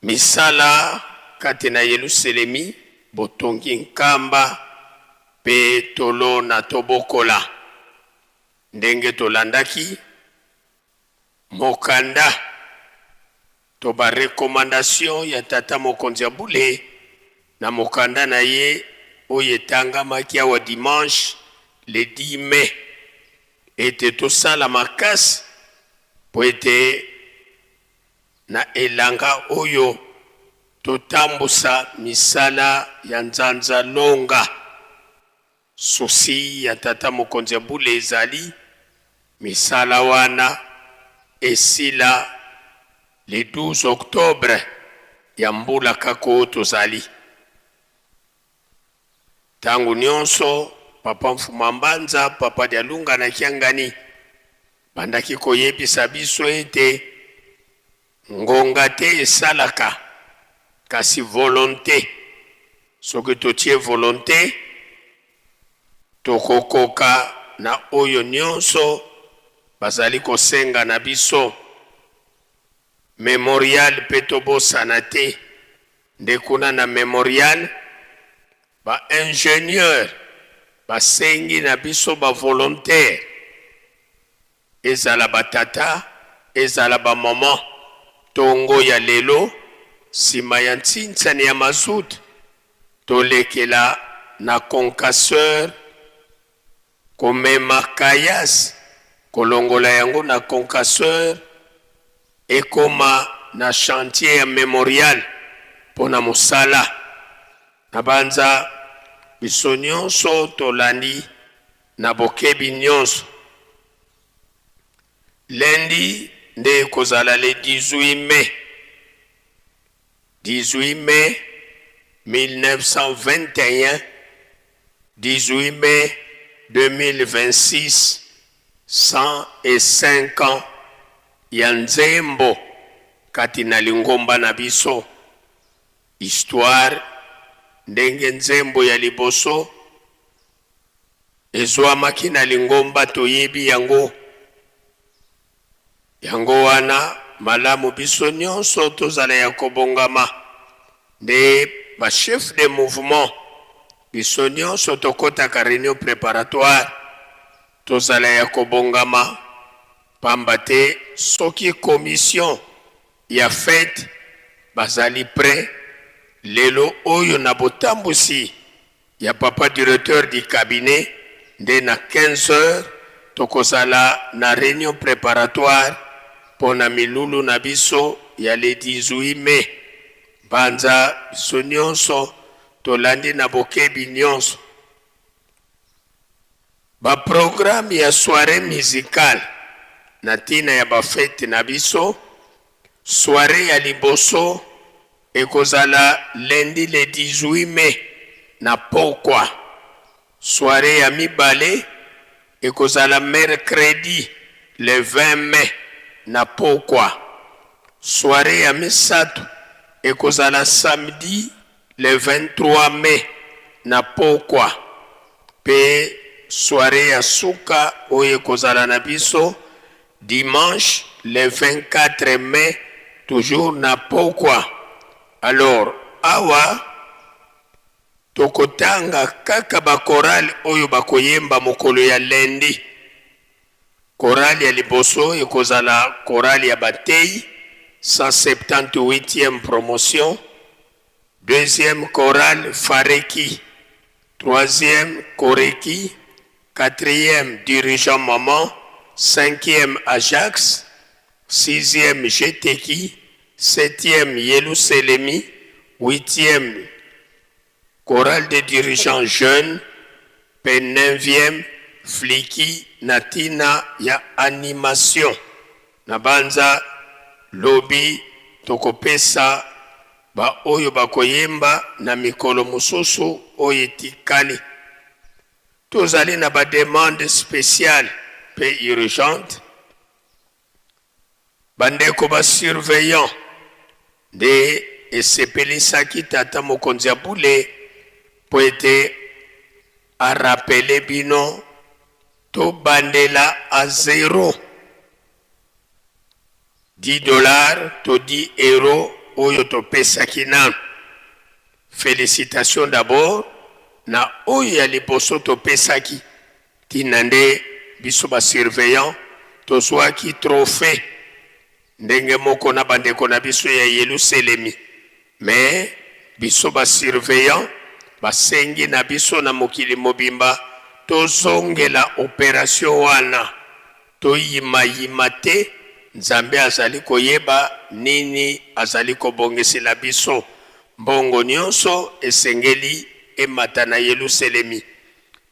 Misala kati na Yeluselemi, botongi Nkamba pe tolona tobokola. Ndenge tolandaki mokanda to ba recommandations ya tata mokonzi ya bule na mokanda na ye oyo etangamaki awa dimanche le 10 mai ete tosala makasi mpo ete na elanga oyo totambusa misala ya nzanza longa. Souci ya tata mokonzi ya bule ezali misala wana esila le 12 octobre ya mbula kaka oyo tozali. Tango nionso papa Mfuma Mbanza, papa Dialunga na Kiangani bandaki koyebisa biso ete ngonga te esalaka kasi volonte. Soki totie volonte tokokoka na oyo nionso bazali kosenga na biso. Memorial pe tobosana te nde kuna na memorial ba ingenieurs basengi na biso ba volontaires ezala ba tata ezala ba maman tongo ya lelo sima ya ntsinsani ya mazout tolekela na concasseur Komema caillasse, kolongola yango na concasseur ekoma na chantier ya memorial mpo na mosala. Nabanza Biso nyonso tolandi na bokebi nyonso. Lundi nde ekozala le 18 mai. 18 mai 1921, 18 mai 2026, 105 ans ya nzembo kati na lingomba na biso. Histoire ndenge nzembo ya liboso ezwamaki na lingomba toyebi yango. Yango wana, malamu biso nyonso tozala ya kobongama. Nde ba chefs de mouvement, biso nyonso tokotaka reunion preparatoire, tozala ya kobongama, pamba te soki commission ya fete bazali pret lelo oyo na botambusi ya papa directeur du cabinet nde na 15 heures tokozala na reunion preparatoire pona milulu na biso ya le 18 mai. Banza biso nionso tolandi na bokebi nionso ba programmes ya soiree musicale na tina ya ba fetes na biso. Soiree ya liboso ekozala lundi le 18 mai na pokwa. Soiree ya mibale ekozala mercredi le 20 mai na pokwa. Soiree ya misato ekozala samedi le 23 mai na pokwa. Pe soiree ya suka oyo ekozala na biso Dimanche le 24 mai toujours na pokwa. Alors awa tokotanga kaka ba chorale oyo bakoyemba mokolo ya lundi. Chorale ya liboso ekozala chorale ya bateyi 178e promotion, deuxième chorale Fareki, troisième Koreki, Quatrième dirigeant maman, cinquième Ajax, sixième Jeteki, septième Yeluselemi, huitième chorale des dirigeants jeunes mpe neuvième Fliki na tina ya animation. Nabanza lobi tokopesa ba oyo bakoyemba na mikolo mosusu oyo etikali. Tozali na ba demandes speciales mpe urgentes. Bandeko ba surveillants nde esepelisaki tata mokonzi ya bule mpo ete a rappeler bino tobandela à zero 10 dollars to 10 euros oyo topesaki nanu. Felicitations d'abord na oyo ya liboso topesaki tina nde biso ba surveillants tozuaki trophee ndenge moko na bandeko na biso ya Yeluselemi mais biso ba surveillants basengi na biso na mokili mobimba tozongela operation wana. Toyima yima te, Nzambe azali koyeba nini azali kobongisela biso. Mbongo nionso esengeli emata na Yeluselemi.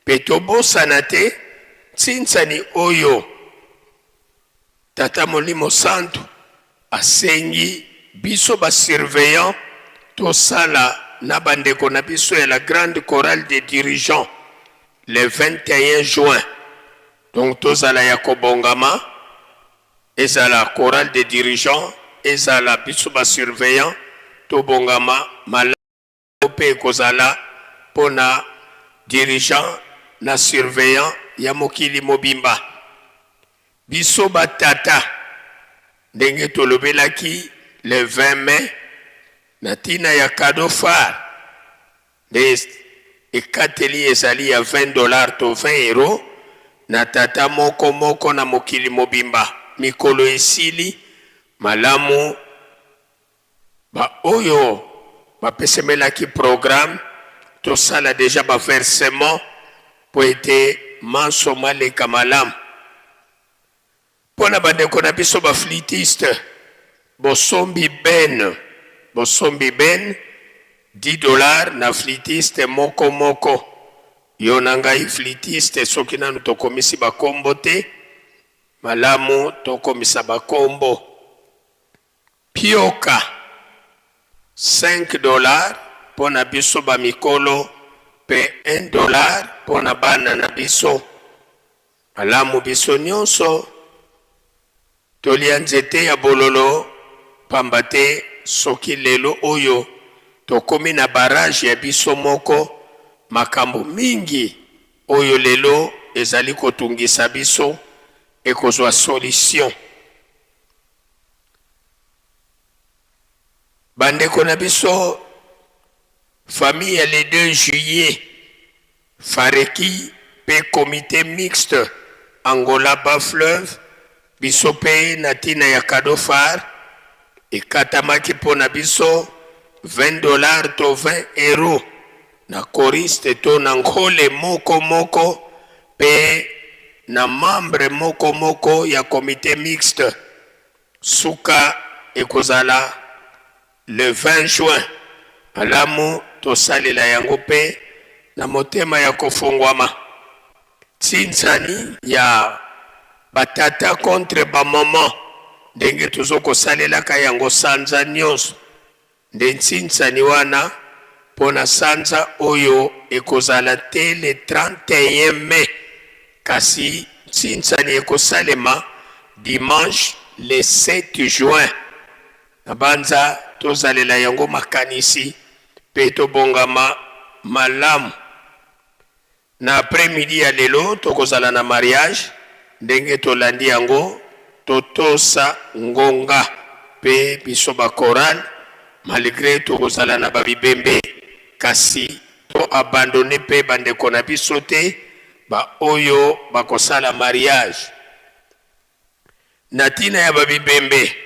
Mpe tobosana te ntsinsani oyo Tata Molimo Santu asengi biso ba surveillants tosala na bandeko na biso ya la grande chorale des dirigeants le 21 juin. Donc tozala ya kobongama, ezala chorale des dirigeants, ezala biso ba surveillants, tobongama malamu mpe ekozala mpo na dirigeant na surveillant ya mokili mobimba. Biso ba tata, ndenge tolobelaki le 20 mai na tina ya cadeau phare, Nde ekateli ezali ya 20 dollars to 20 euros na tata moko moko na mokili mobimba. Mikolo esili malamu, ba oyo bapesemelaki programme tosala dejà ba versements mpo ete manso maleka malamu. Mpo na bandeko na biso ba flûtistes, bosombi ben, bosombi ben 10 dollars na flûtiste moko moko. Yo na ngai flûtiste soki nanu tokomisi ba kombo te, malamu tokomisa ba kombo. Pioka, 5 dollars mpo na biso ba mikolo mpe 1 dollar mpo na bana na biso. Malamu biso nyonso tolia nzete ya bololo, pamba te soki lelo oyo tokomi na barrage ya biso moko, makambo mingi oyo lelo ezali kotungisa biso ekozwa solution. Bandeko na biso, famille ya le 2 juillet, Fareki mpe comité mixte Angola Bas-Fleuve, biso mpe na ntina ya cadeau phare ekatamaki mpo na biso 20 dollars to 20 euros na choriste to na nkole moko moko mpe na membre moko moko ya comité mixte. Suka ekozala le 20 juin. Malamu tosalela yango mpe na motema ya kofungwama. Ntinzani ya batata contre bamama, ndenge tozokosalelaka yango sanza nyonso, nde ntinzani wana mpo na sanza oyo ekozala te le 31 mai, kasi ntinzani ekosalema dimanche le 7 juin. Na banza tozalela yango makanisi mpe tobongama malamu. Na après-midi ya lelo tokozala na mariage. Ndenge tolandi yango, totosa ngonga mpe biso bachorale, malgré tokozala na babibembe, kasi toabandonner mpe bandeko na biso te baoyo bakosala mariage. Na ntina ya babibembe,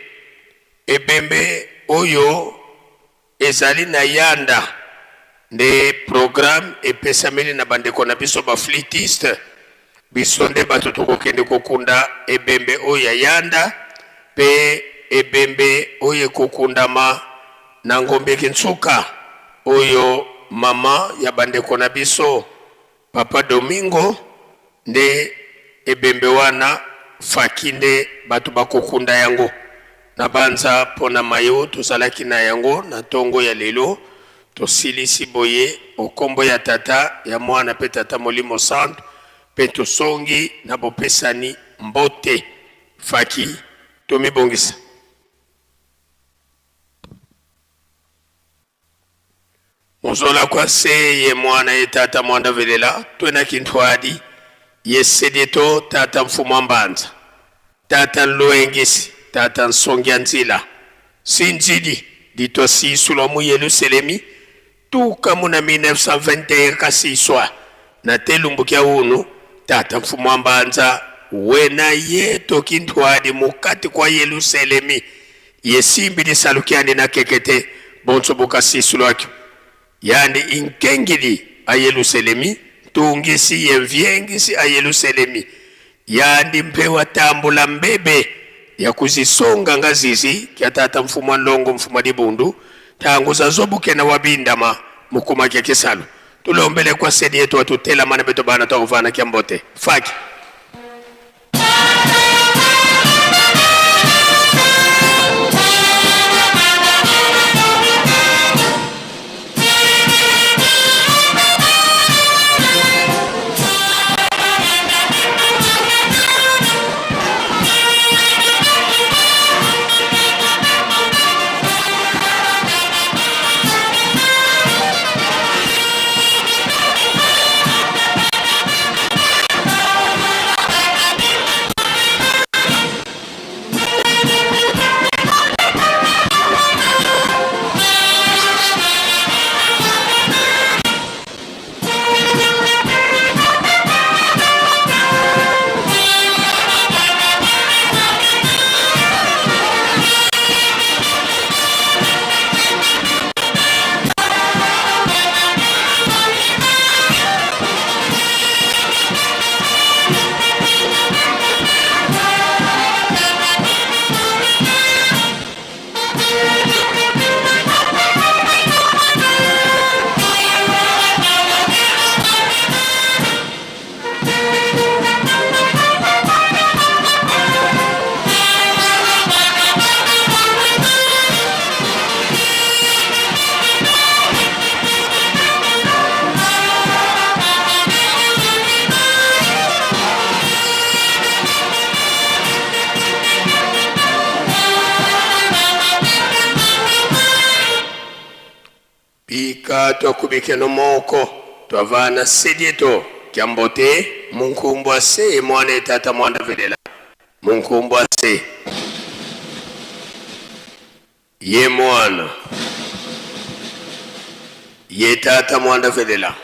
ebembe oyo ezali na yanda nde programme epesameli na bandeko na biso baflûtiste. Biso nde bato tokokende kokunda ebembe oyo ya yanda, mpe ebembe oyo ekokundama na Ngombeki Nsuka, oyo mama ya bandeko na biso Papa Domingo, nde ebembe wana faki nde bato bakokunda yango. Na banza mpo na mayo tozalaki na yango na ntongo ya lelo, tosilisi boye okombo ya Tata, ya Mwana mpe Tata Molimo Santu, mpe tosongi na bopesani mbote. Faki, tomibongisa. Muzola kwa se ye Mwana ye Tata mwanda velela twena kintwadi ye sedieto Tata mfumu wa mbanza Tata nluengisi Tata nsongi ya nzila sinzidi ditwa sisulwa mu Yeluselemi tuka muna 1921 kasiswa na telumbu kya unu Tata mfumu wa mbanza wena ye tokintwadi mukati kwa Yeluselemi ye simbi lisalu kyandi na kekete bonso bukasisulwakyo yandi inkengili a Yeluselemi ntungisi ye mvyengisi a Yeluselemi yandi mpe watambula mbebe ya kuzisonga nga zizi kya Tata mfumu wa ndongo mfumu wa dibundu tangu zazobukena wabindama mukuma kya kisalu. Tulombele kwa sedi yetu watutelamana beto bana twakuvana kya mbote faki. Ika twakubikeno moko twavana sedieto kya mbote munkumbwa se mwana etata mwanda velela munkumbwa se ye mwana ye tata mwanda velela.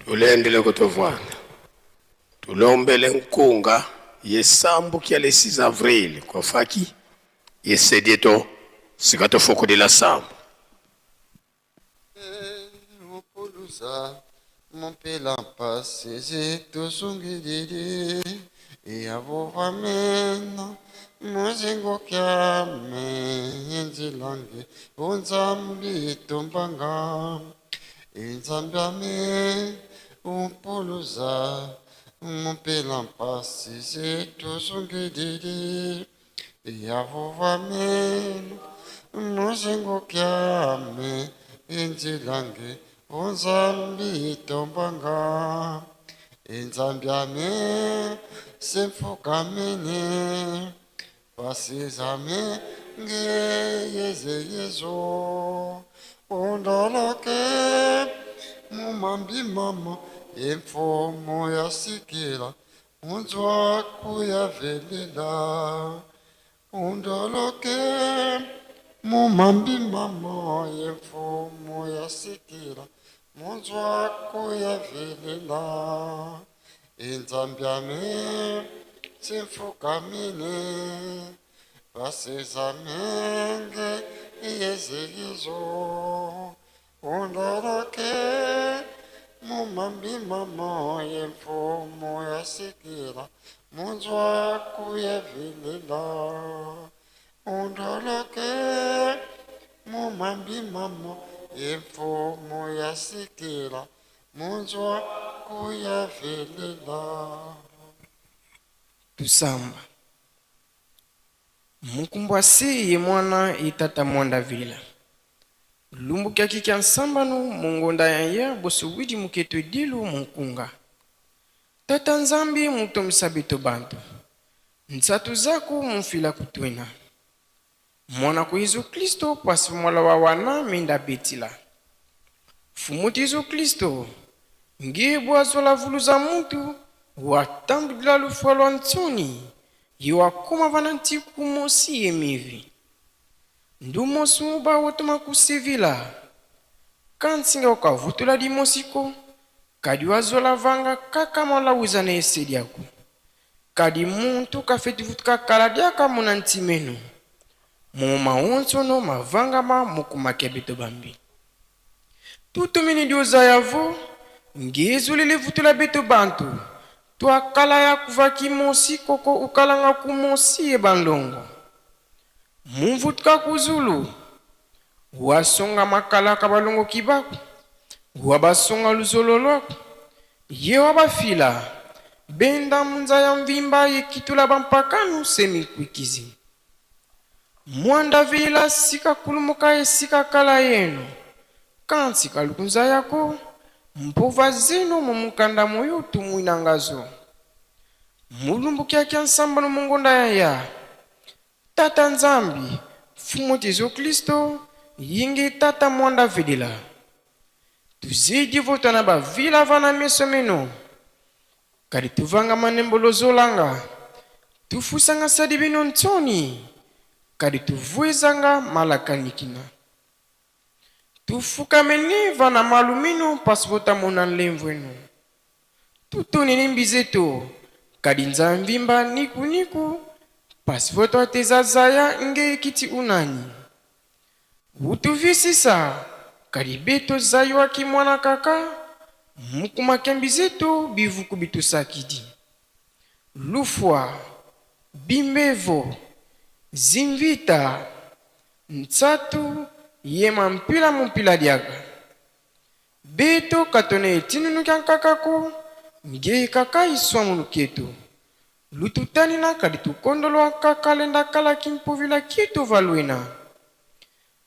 Tulendele kutovwana tulombele nkunga yesambu kya le 6 avril kwa faki yesedieto sikatofokodela sambu. Mupulusa mumpela mpasi tusungilili iyavuvamena muzingo kyame inzilange unzambi tumbanga inzambiame umpulusa mumpela mpasi tusungilili iyavuvamena muzingo kyame inzilange unzambi tombanga inzambiame semfukamene pasizame ngeyezeyezo undoloke mumambi mama imfumo yasikila unzwa kuyavelela undoloke mumambi mama imfumo yasikila munzwa kuyavelela inzambiame simfukamine basizamenge iyezeyizo undoloke mumambi mama imfumo yasikila munzwa kuyavelela undoloke mumambi mama imfumo yasikila munzwa kuyavelela. Tusamba mukumbwa se ye mwana ye tata mwanda vila lumbu kyaki kya nsambano mungonda ya ya bosuwidi muketo edilu munkunga tata nzambi mutomisa beto bantu nsatu zaku mufila kutwena mwana ku Yesu Kristo pasi mwala wa wana minda betila fumuti Yesu Kristo nge bwazola vuluza mutu watambudila lufwa lwa ntsoni ye wakoma vana ntiku mosi ye mivi ndumosi uba wotoma kusivila kansinga ukavutula dimosiko kadi wazola vanga kaka mwala na esediaku kadi muntu kafetivutuka kala diaka muna ntimenu moma onsono mavangama mukumakia beto bambi tutumini dioza yavo Ngezuli livutula beto bantu twakala ya kuva kimosi koko ukalanga kumosi ye banlongo mumvutuka kuzulu wasonga makala ka balongo kibaku wabasonga luzolo lwaku ye wabafila benda munza ya mvimba yekitula bampakanu semikwikizi mwanda vila sika kulumuka esika kala yenu kansi kalukunza yako mpova zinu mumukanda moyo tumwinangazo mulumbu kyakya nsamba nomungonda yaya tata Nzambi fumu Jesu Kristo yingi tata mwanda vidila tuzidi votana bavila vana meso meno kadi tuvanga manembo lozolanga tufusanga sadi bino ntsoni kadi tuvwezanga malakanikina tufukameni vana malumino pasi votamona nlemvwenu tutoneni mbizeto kadi nzamvimba nikuniku pasi votwateza zaya nge kiti unani utuvisisa kadi beto zaywaki mwana kaka mukumake mbizeto bivuku bitusakidi lufwa bimbevo zimvita ntsatu yema mpila mumpila diaka beto katone etinunu kya nkakako nge kaka iswa muluketu lututanina kadi tukondolwa kakalenda kala kimpuvila kitu valwina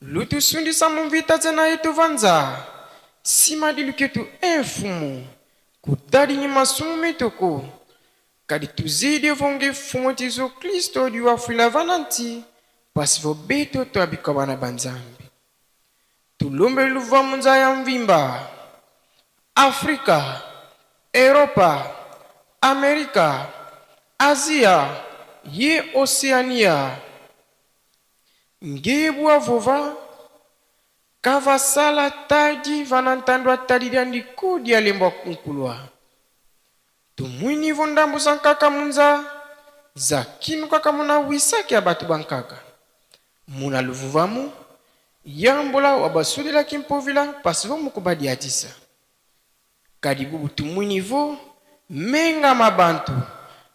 lutusundisa mumvita tsena yetu vanza sima di luketu enfumu kutali ni masumu metoko kadi tuzidi vonge fumu Jesu Kristo diwafwila vana nti pasi vo beto twabika bana ba Nzambi tulombe luva munza ya mvimba Afrika, Europa, Amerika, Asia ye Oceania ngebwa vova kavasala tadi vana ntandwa tadi dia ndiku dia lembwa kunkulwa tumwini vo ndambu za nkaka munza za kinu kaka muna wisaki ya bato bankaka muna luvuvamu yambola wa basudelaki mpovila pasi vo muku badiatisa kadi bubu tumwini vo menga mabantu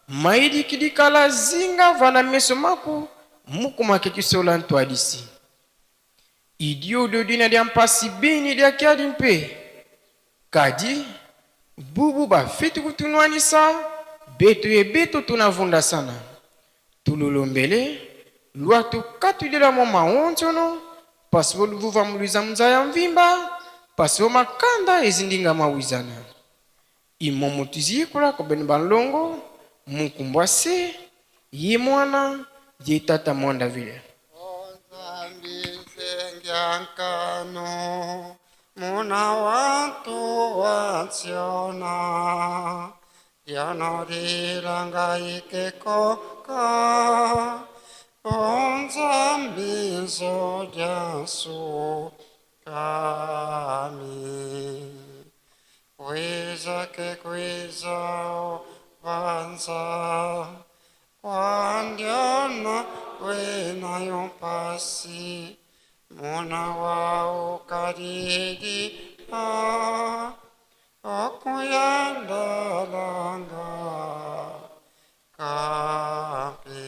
maidikidikala zinga vana meso maku muku makekisola ntwadisi idio dodina dia mpasi bini dia kiadi mpe kadi bubu bafiti kutunwanisa beto ye beto tunavunda sana tulolombele lwatu katudila mo maonzono pasi vo luvuva muluiza munza ya mvimba pasi vo makanda ezindinga mawizana imomo tuziyikola kobeni banlongo mukumbwa se ye mwana ye tata mwanda vile Nzambi muna wantu wansiona yanorilanga ikekoka Nzambi nzodyansu kami kwiza ke kwiza vanza kwandyona wena yompasi muna wao karidi a okuyandalanga kapi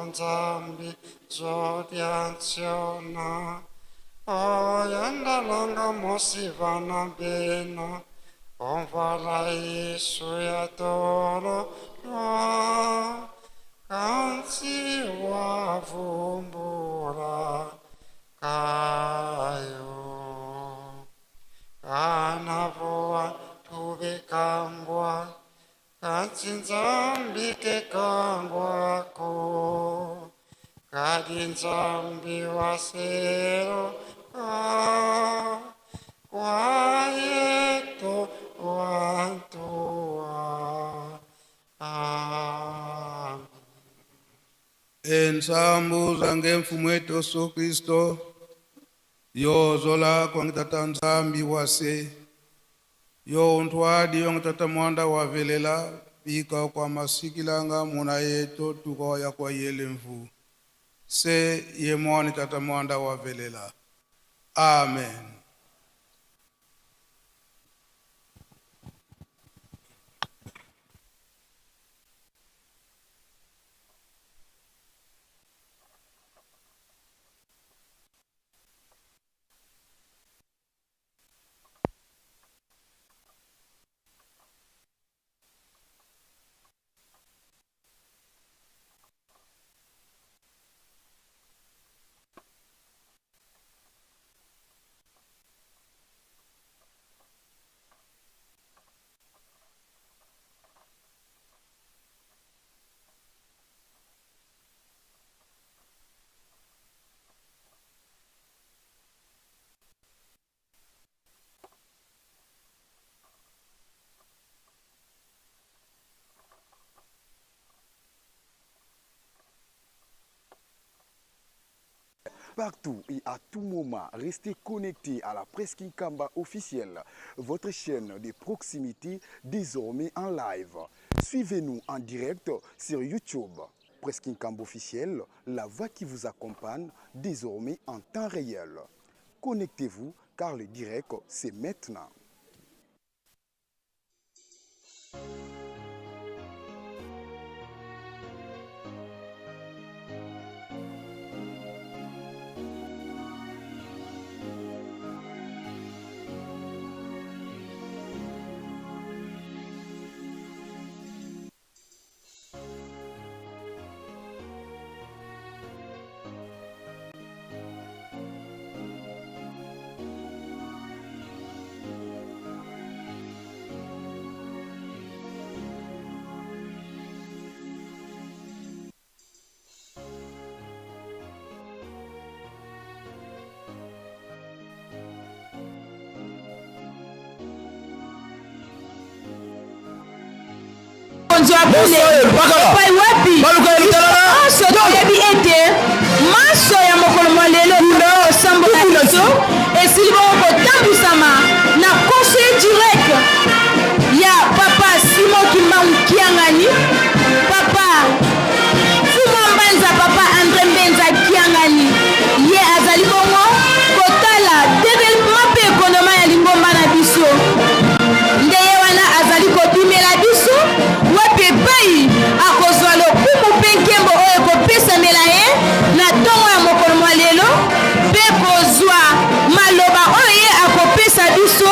Nzambi zodyansiona oyandalanga mosivana bena omvala isu ya tolo kansi wavumbula kayo kanavoa tubekangwa kansi Nzambi kekangwako kadi Nzambi wasero kwayeto wantua. Amen. Ensambu zange mfumu wetu Yesu Kristo yozola kwangitata Nzambi wase yo untwadi yongitata mwanda wavelela bika kwa masikilanga muna yeto tuko ya kwa yele mvu se ye mwani tata mwanda wavelela. Amen. Partout et à tout moment, restez connectés à la Presse Kinkamba officielle, votre chaîne de proximité désormais en live. Suivez-nous en direct sur YouTube. Presse Kinkamba officielle, la voix qui vous accompagne désormais en temps réel. Connectez-vous car le direct, c'est maintenant. Mokonzi wa bule epai wapi nyonso toyebi ete manso ya mokolo mwa lelo losambo na biso esili bongo kotambwisama na conseiller direct ya papa Simon Kimbangu Kiangani, papa Fuma Mbanza, papa Andre Mbenza Kiangani. Ye azali bongo kotala developement mpe ekonoma ya lingomba na biso. Nde ye wana azali kobimela biso wapi epai akozwa lokumu mpe nkembo oyo ekopesamela ye na ntongo ya mokolo mwa lelo mpe kozwa maloba oyo ye akopesa biso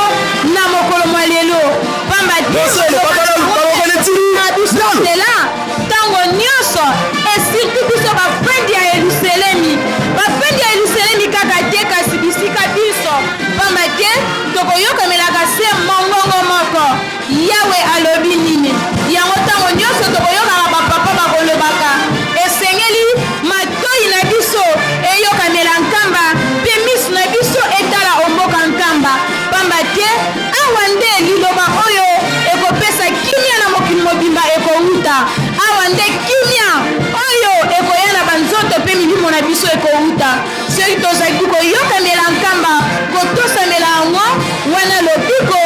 na mokolo mwa lelo, pamba te na biso nzela ntango nyonso, et surtout biso bafandi ya Yelusalemi, bafandi ya Yelusalemi kaka te, kasi bisika binso, pamba te tokoyokamelaka se mongongo moko. Yawe alobi nini? Yango ntango nyonso tokoyokaka bapapa bakolobaka, esengeli matoi na biso eyokamela Nkamba mpe miso na biso etala omboka Nkamba, pamba te awa nde liloba oyo ekopesa kimia na mokili mobimba ekowuta, awa nde kimia oyo ekoya na banzoto mpe milimo na biso ekowuta. Soki tozali koyokamela Nkamba, kotosamela yango, wana lobiko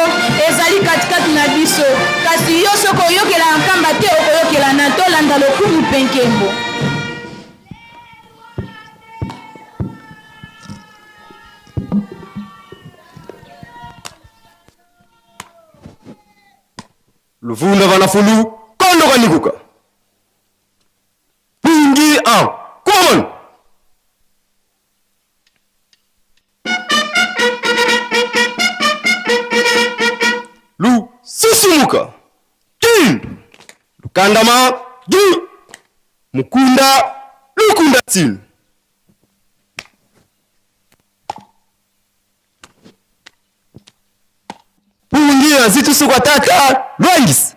ezali katikati na biso. Kasi yo soki oyokelaka Nkamba te, okoyokela na tolanda lokumu mpe nkembo. Luvunda vana fulu kondo kanikuka Pungi en common. Lusisumuka Kindu Lukandama Gi Mukunda Lukunda Tinu. Pungi azitusukwa tata Lwangisa.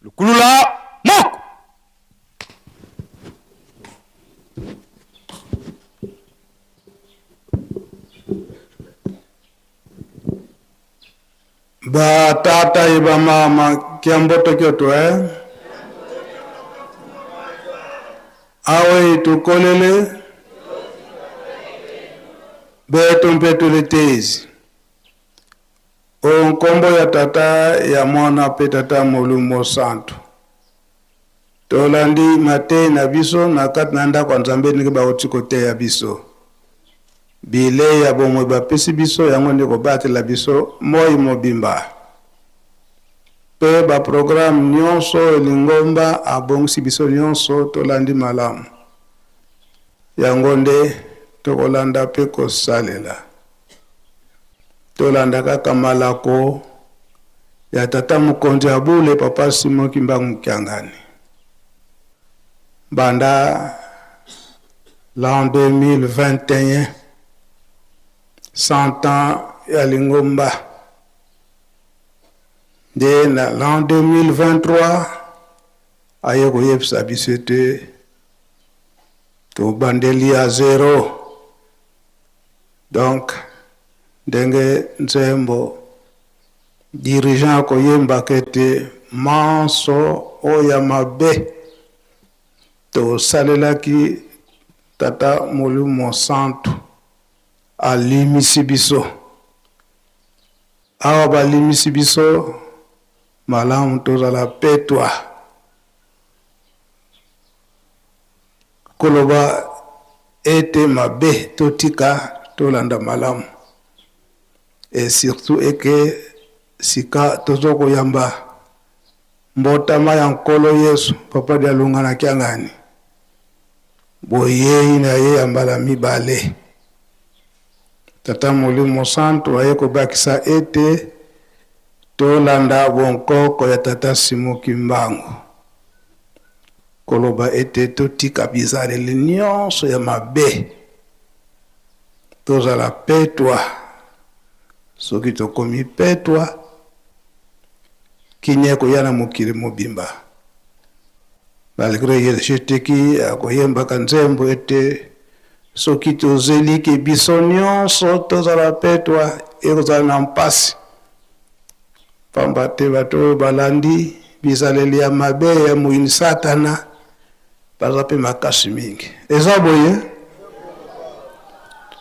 Lukulula moko. Ba tata ye ba mama kiamboto kyoto eh? Awe tukolele beto mpe tuletezi. O nkombo ya Tata, ya Mwana mpe Tata Molimo Santu. Tolandi mateyi na biso na kati na ndako ya Nzambe ndenge bauti koteya biso. Bilei ya bomoi bapesi biso yango nde kobatela biso moi mobimba. Mpe ba programme nyonso oyo lingomba abongisi biso nyonso tolandi malamu. Yango nde tokolanda mpe kosalela. Tolanda kaka malako ya tata mokonzi ya bule papa Simon Kimbangu Kiangani. Banda l'an 2021, 100 ans ya lingomba, nde na l'an 2023 aye koyebisa biso ete tobandeli ya zero. Donc ndenge nzembo dirigeant akoyembaka ete manso oyo ya mabe tosalelaki Tata Molimo Santu alimisi biso. Awa balimisi biso, malamu tozala petwa. Koloba ete mabe totika tolanda malamu et surtout eke sika tozo koyamba mbotama ya Nkolo Yesu Papa Dialungana na Kiangani boyeyi na ye ya mbala mibale. Tata Molimo Santu aye kobakisa ete tolanda bonkoko ya Tata Simon Kimbangu. Koloba ete totika bizaleli nyonso ya mabe, tozala petwa. Soki tokomi petwa, kimia ekoya na mokili mobimba. Malgre ye Jeteki akoyembaka nzembo ete soki tozeli ke biso nyonso tozala petwa, ekozala na mpasi. Pamba te bato oyo balandi bizaleli ya mabe ya moyini Satana baza mpe makasi mingi. Eza boye?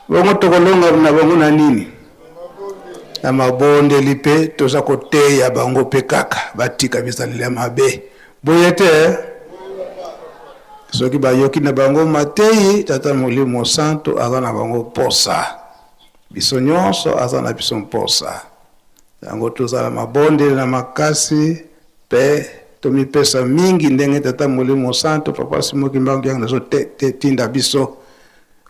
Bongo tokolonga na bango na nini? Na mabondeli mpe toza koteya bango mpe kaka batika bizaleli ya mabe. Boye te? Soki bayoki na bango mateyi, Tata Molimo Santu aza na bango mposa. Biso nyonso aza na biso mposa. Yango tozala mabondeli na makasi pe tomipesa mingi ndenge Tata Molimo Santu Papa Simon Kimbangu Kiangani azo tinda biso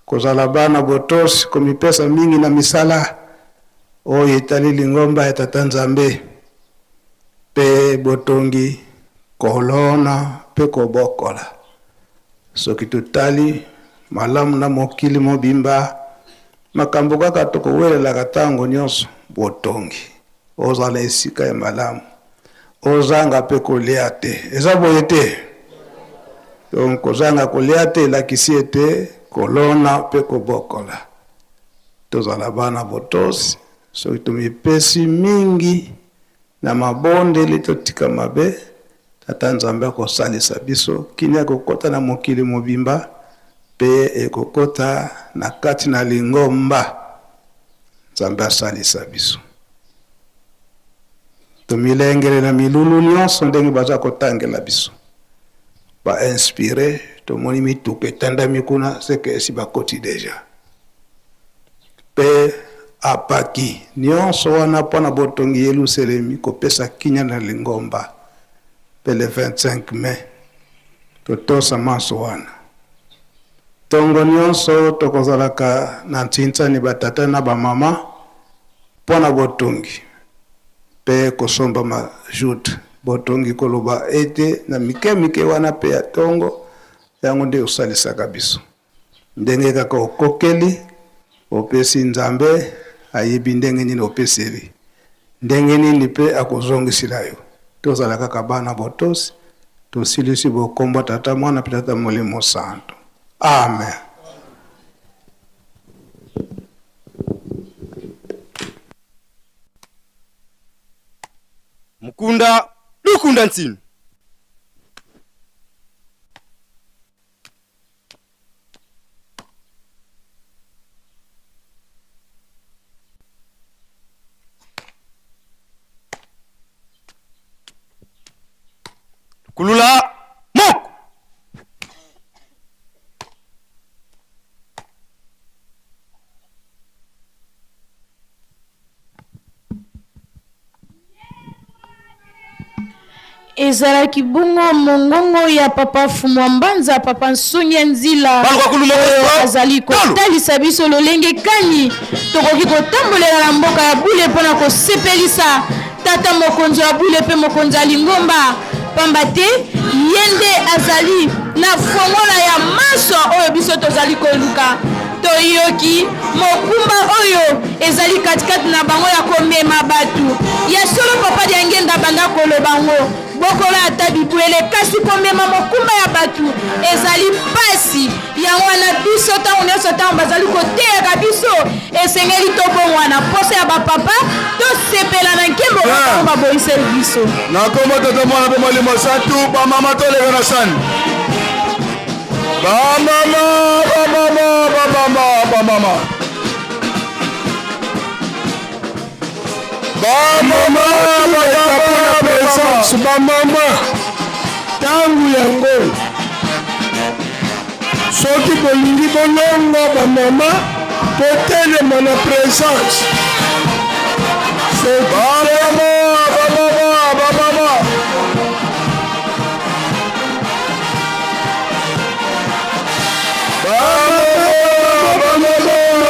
kozala bana botosi, komipesa mingi na misala oyo etali lingomba ya Tata Nzambe pe botongi, kolona pe kobokola. Soki totali malamu na mokili mobimba, Makambo kaka tokowelelaka tango nionso, botongi, ozala na esika ya malamu, ozanga pe kolia te. Eza boye te? Donc kozanga kolia te elakisi ete kolona pe kobokola. Tozala bana botosi, soki tomipesi mingi na mabondeli totika mabe, Tata Nzambe akosalisa biso, kimia ekokota na mokili mobimba pe ekokota na kati na lingomba. Nzambe asalisa biso. Tomilengele na milulu nionso ndenge baza kotangela biso. Ba inspire, tomoni mituka etandami kuna, ce que esi bakoti dejà. Pe apaki nionso wana mpo na botongi Yeluselemi, kopesa kinya na lingomba. Pe le 25 mai, totosa manso wana. Tongo nionso tokozalaka na ntsinsani ba tata na ba mama mpo na botongi pe kosomba majoute. Botongi koloba ete na mike mike wana pe ya tongo, yango nde osalisaka biso. Ndenge kaka okokeli, opesi Nzambe, ayebi ndenge nini opeseli, ndenge nini pe akozongisila yo. Tozala kaka bana botosi, tosilisi bokombo Tata, Mwana pe Tata Molimo Santu. Amen. Mukunda lukunda nsinu. Kulula moko. Ezalaki bongo mongongo ya Papa Fumwa Mbanza, Papa Nsongi ya Nzila, oyo azali kotalisa biso lolenge kani tokoki kotambolela na mboka ya bule mpo na kosepelisa Tata Mokonzi wa bule mpe Mokonzi ya lingomba, pamba te ye nde azali na fongola ya manso oyo biso tozali koluka. Toyoki mokumba oyo ezali katikati na bango ya komema bato. Ya solo, Papa Diangienda abanda koloba ngo, bokola ata bibwele, kasi komema mokumba ya bato ezali mpasi. Yango wana biso ntango nyonso, ntango bazali koteyaka biso, esengeli tobongwana mposa ya bapapa, tosepela na nkembo oyo bango baboyiseli biso. Na kombo Tata, Mwana mpe Molimo Santu, bamama toleka na sani. Bamama, bamama, bamama, bamama. Bamama, bamama, présence, bamama. Ntango yango soki bolingi bolonga bamama, totelema na présence. Bamama, bamama, bamama. Bamama, bamama, bamama,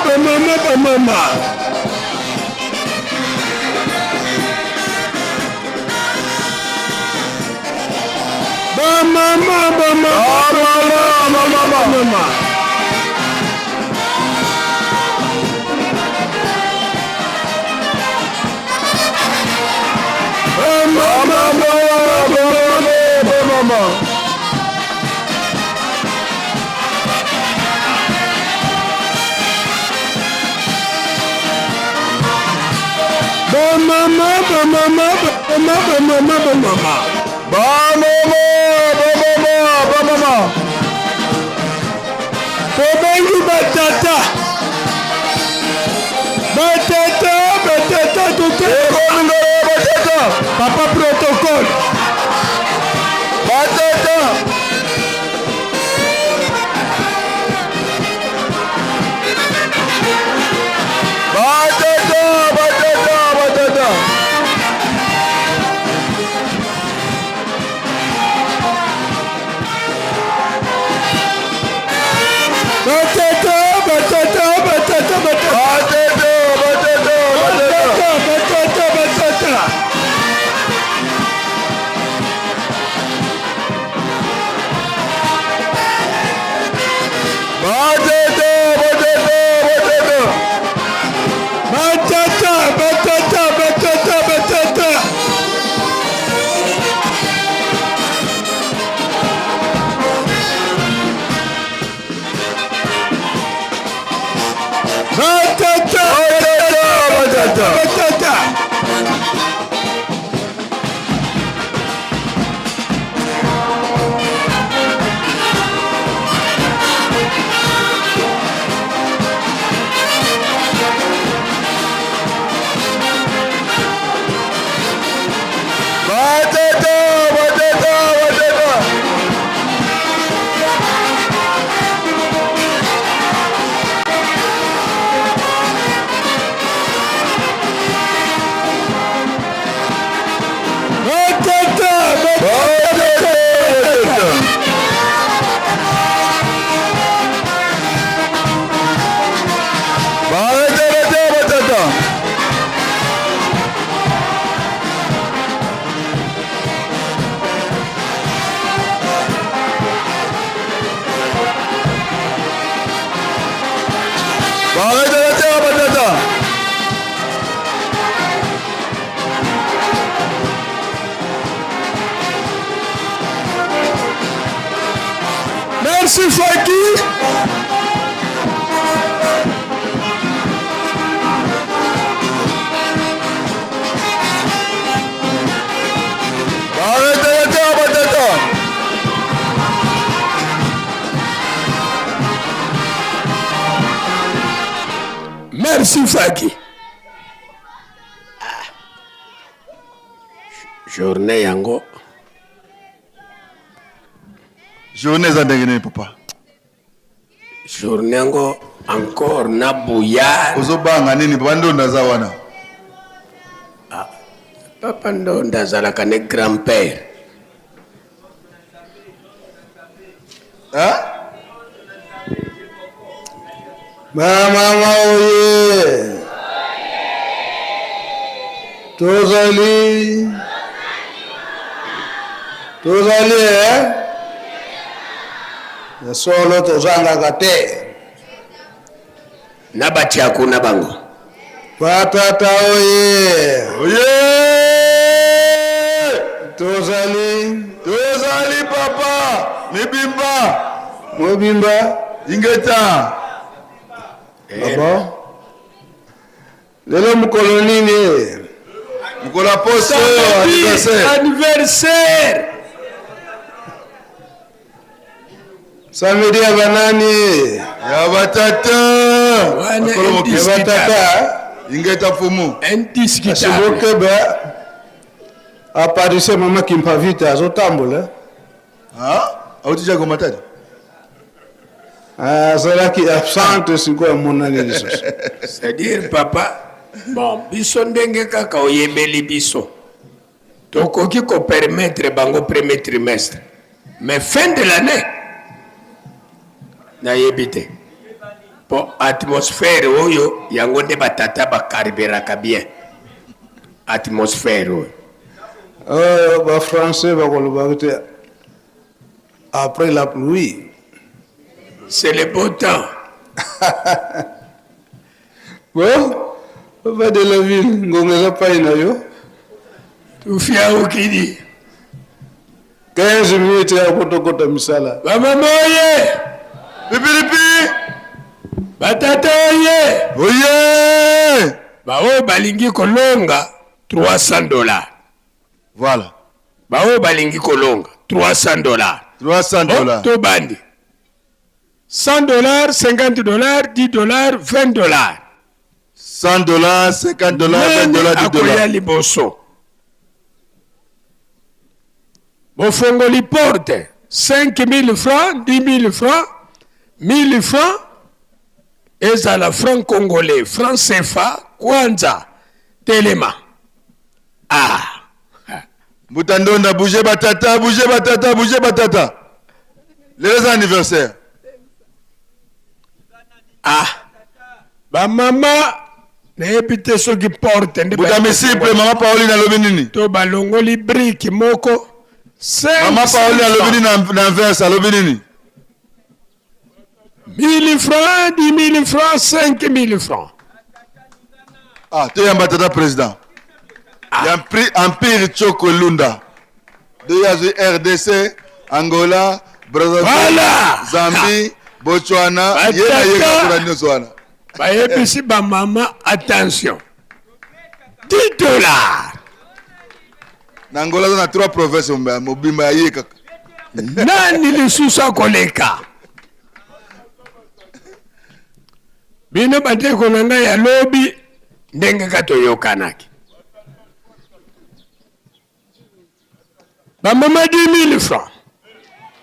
bamama, bamama. Bamama. Bamama, bamama, bamama, bamama, bamama. Bamama, bamama, bamama. Tobengi batata, batata, batata, totelengolo, batata. Papa protocole. Batata. Batata, batata, batata. Batata, batata, batata, batata. Batata, batata, batata. Batata, batata. Batata, batata, batata. Batata, batata, batata, batata. Batata, batata, batata. Batata. Batata, batata, batata. Batata, batata, batata. Batata, batata. Batata, batata. Merci Faki. Batata, batata. Asifaki. Ah. Journée yango. Journée eza ndenge nini papa? Journée yango encore na bouillard. Ozobanga nini papa Ndonda aza wana? Ah, papa Ndonda azalaka ne grand père. Hein? Mama oye tozali tozali eh? Ya solo tozangaka te na batia kuna bango batata oye oye tozali tozali papa mibimba mobimba ingeta eh. Lelo mokolo nini? Mokolo ya poso anniversaire. Anniversaire. Samedi ya banani? Ya batata. Ya batata. Ingeta fumu. Indiscutable. Bokeba aparise mama Kimpavita azotambola. Ah, auti ja Matadi. Azalaki absente sikoyo amonani lisusu. C'est-à-dire papa, bon biso ndenge kaka oyebeli biso tokoki ko permettre bango premier trimestre mais fin de l'année nayebi te po atmosphère oyo yango nde batata bakarburaka bien atmosphère oyo. Oyo ba français bakolobaka te après la pluie. C'est le beau temps. Bon, papa de la ville, ngonga eza pai na yo. Tufia okidi. 15 minutes ya kotokota misala. Bamama oye! Pipilipi! Batata oye! Oye! Baoyo balingi kolonga 300 dollars. Voilà. Baoyo balingi kolonga 300 dollars. 300 dollars. Oh, tobandi. 100 dollars, 50 dollars, 10 dollars, 20 dollars. 100 dollars, 50 dollars, 20 dollars, 10 dollars. Akoya liboso. Bofongoli porte 5000 francs, 10 000 francs, 1000 francs ezala franc congolais, franc CFA, kwanza telema. Ah. Mbuta Ndonda, bouger batata, bouger batata, bouger batata. Lelo eza anniversaire. Ah. Ba mama nayebi te soki porte nde Mbuta misiple, mama Paoline alobi nini? To balongoli brique moko. Mama Paoline alobi nini na inverse alobi nini? 1000 francs, 10 000 francs, 5 000 francs. Ah, toyamba tata président. Ah. Ya Empire Tchoko Lunda. De yazwi RDC, Angola, Brazzaville, voilà. Zambie, ah. Botswana, ye na ye kakula nyonso wana. Bayebisi ba mama attention. 10 dollars. Na Angola aza na 3 provinces mobimba ya ye kaka. Nani lisusu akoleka? Bino bandeko na ngai ya lobi ndenge ka toyokanaki. Bamama 10 000 francs.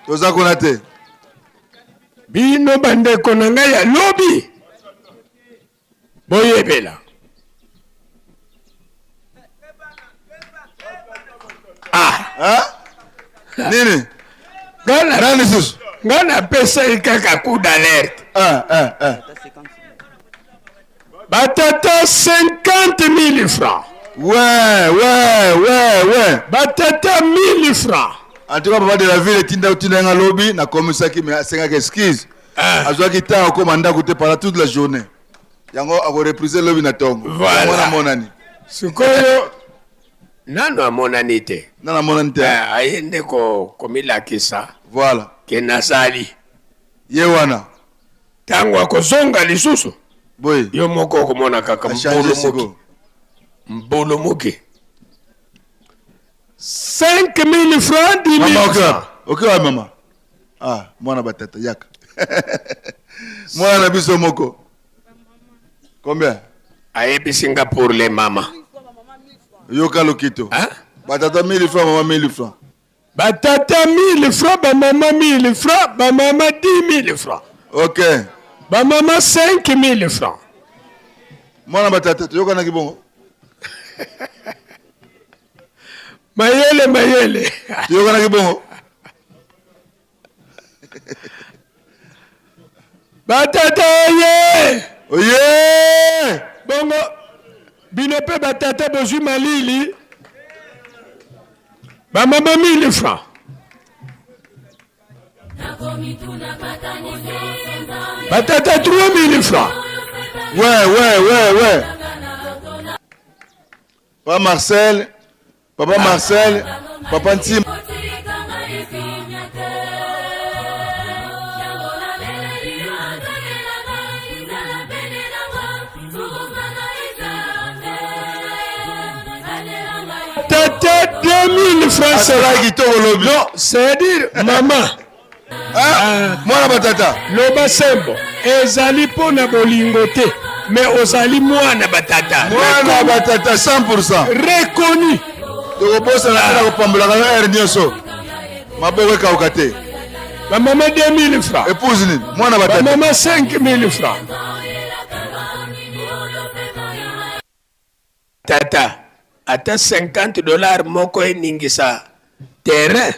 Toza kuna te. Bino bandeko na ngai ya lobi boyebela. Ah. Hein? Nini? Nani lisusu? Ngai napesaki kaka coup d'alerte. Ah, ah, ah. Batata 50 000 francs. Ouais, ouais, ouais, ouais. Batata 1000 francs. En tout cas, papa de la ville etinda otinda nga lobi nakomisaki mais asengaki excuse. Ah. Azwaki temps akoma ndako te pendant toute la journée. Yango akoreprise lobi na tongo. Voilà. Yango namonani. Sikoyo nano amonani te. Nano amonani te. Eh, aye nde ko komilakisa. Voilà. Ke nazali. Ye wana. Tango akozonga lisusu. Boye. Yo moko okomona kaka mbolomoki. Mbolomoki. 5000 francs 10000 Mama francs. Ok wa mama. Ah, mwana batata yaka. mwana na biso moko. Combien? Ayebisi nga pour les mama. Yoka lokito. Batata 1000 francs, mama 1000 francs. Batata 1000 francs, bamama 1000 francs, bamama 10 000 francs. Ok. Bamama 5 000 francs. Mwana batata toyokanaki bongo. Mayele mayele. Toyokanaki bongo. Batata oye! Oye! Bongo bino mpe batata bozwi malili bamama 1000 francs. Batata 3000 francs. Ouais, ouais, ouais, ouais. Papa Marcel, Papa Marcel, Papa Ntim. Tata 2000 francs. Asalaki kitoko lobi. Non, c'est-à-dire maman. Ah, mwana batata. Loba sembo ezali mpo na bolingo te mais ozali mwana batata. Mwana batata 100%. Reconnu. Tokobosana te na kopambolaka yo heure nyonso. Maboko ekauka te. Bamama 2000 francs. Épouse nini? Mwana batata. Bamama 5000 francs. Tata, ata 50 dollars moko eningisa terrain.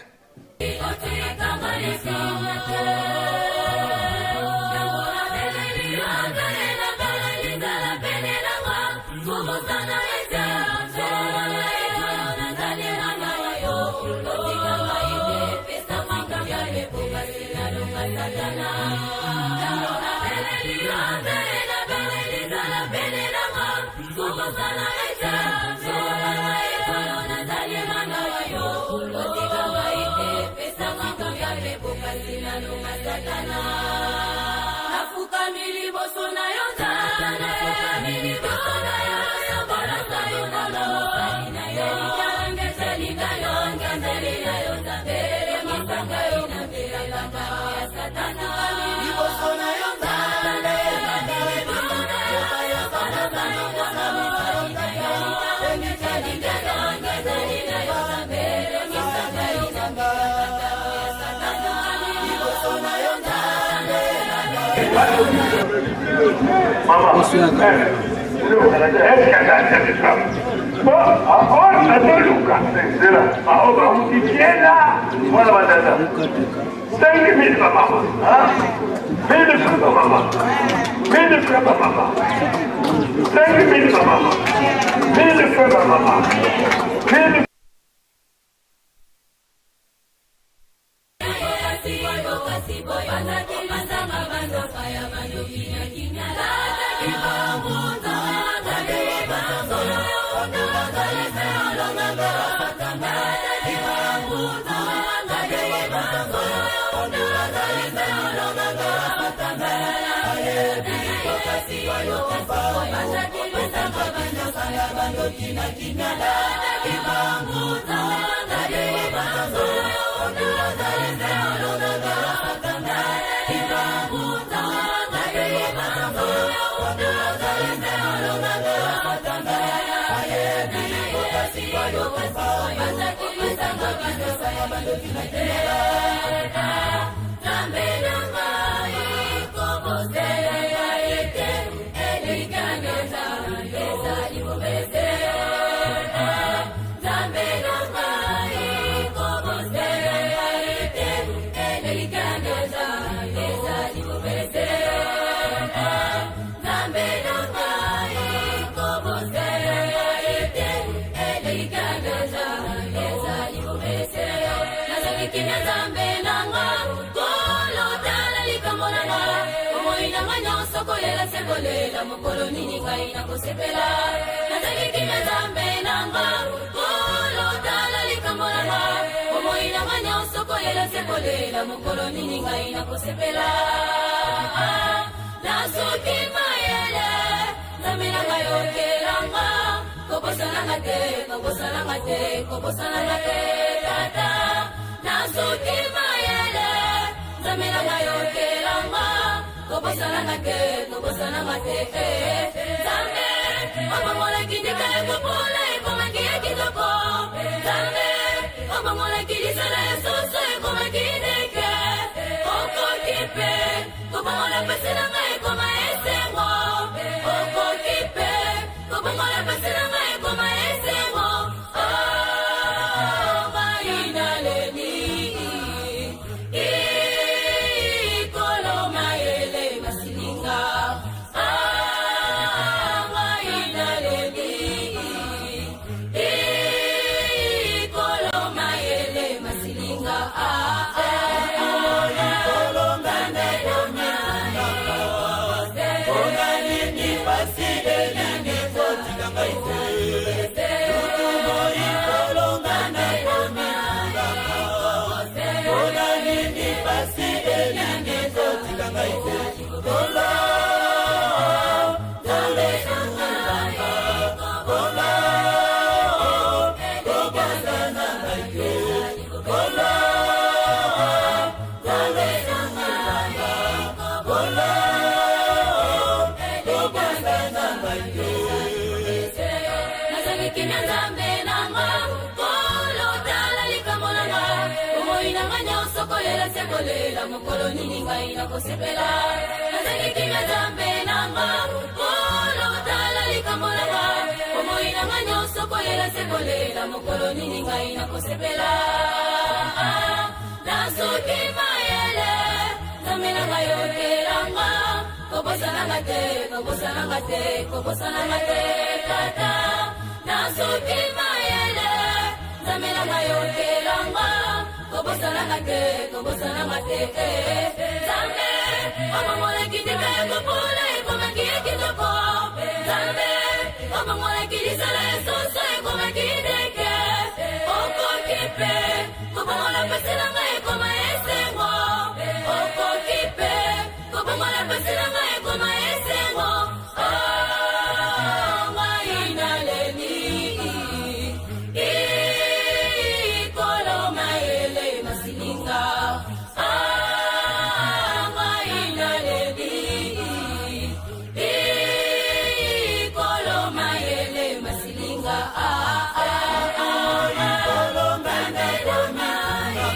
Obongolaki ndika ya kopola ekomaki ya kitoko. Nzambe, obongolaki lisala ya soso ekomaki ndeke. Okoki mpe kobongola pasi na ngai ekoma esengo. Okoki mpe kobongola pasi na ngai ekoma esengo. Oh, ngai naleli. Ikolo mayele masilinga. Ah, ngai naleli. Ikolo mayele masilinga. Ah, ah, ah, Ikolo ngai mpona nini pasi elingi kotika ngai te butu moi kolo ngai nakomitungaka mpona nini pasi elingi kotika ngai te kolo nzambe sunganga kolo kobosana ngai te kolo nzambe sunganga kolo kobosana ngai te Nazalaki na Nzambe na nga, Nkolo tala likambo na nga. Bomoi na nga nyonso kolela se kolela, mokolo nini ngai nakosepela. Nazalaki na Nzambe na nga, Nkolo tala likambo na nga. Bomoi na nga nyonso kolela se kolela, mokolo nini ngai nakosepela. Ah, nasuki mayele, Nzambe na nga yokela nga. Kobosananga te, kobosananga te, kobosananga te, tata. Nasuki mayele, Nzambe na nga yokela nga. Kobosananga te, kobosananga te, eh. Nzambe, obongolaki ndika ya kopola ekomaki ya kitoko. Nzambe, obongolaki lisala ya soso ekomaki ndeke. Okoki mpe kobongola pasi na ngai ekoma esengo. Okoki mpe kobongola pasi na ngai ekoma esengo. Oh, ngai naleli. Ikolo mayele masilinga. Ah, ngai naleli. Ikolo mayele masilinga. Ah, ah, ah, Ikolo ngai nakomitungaka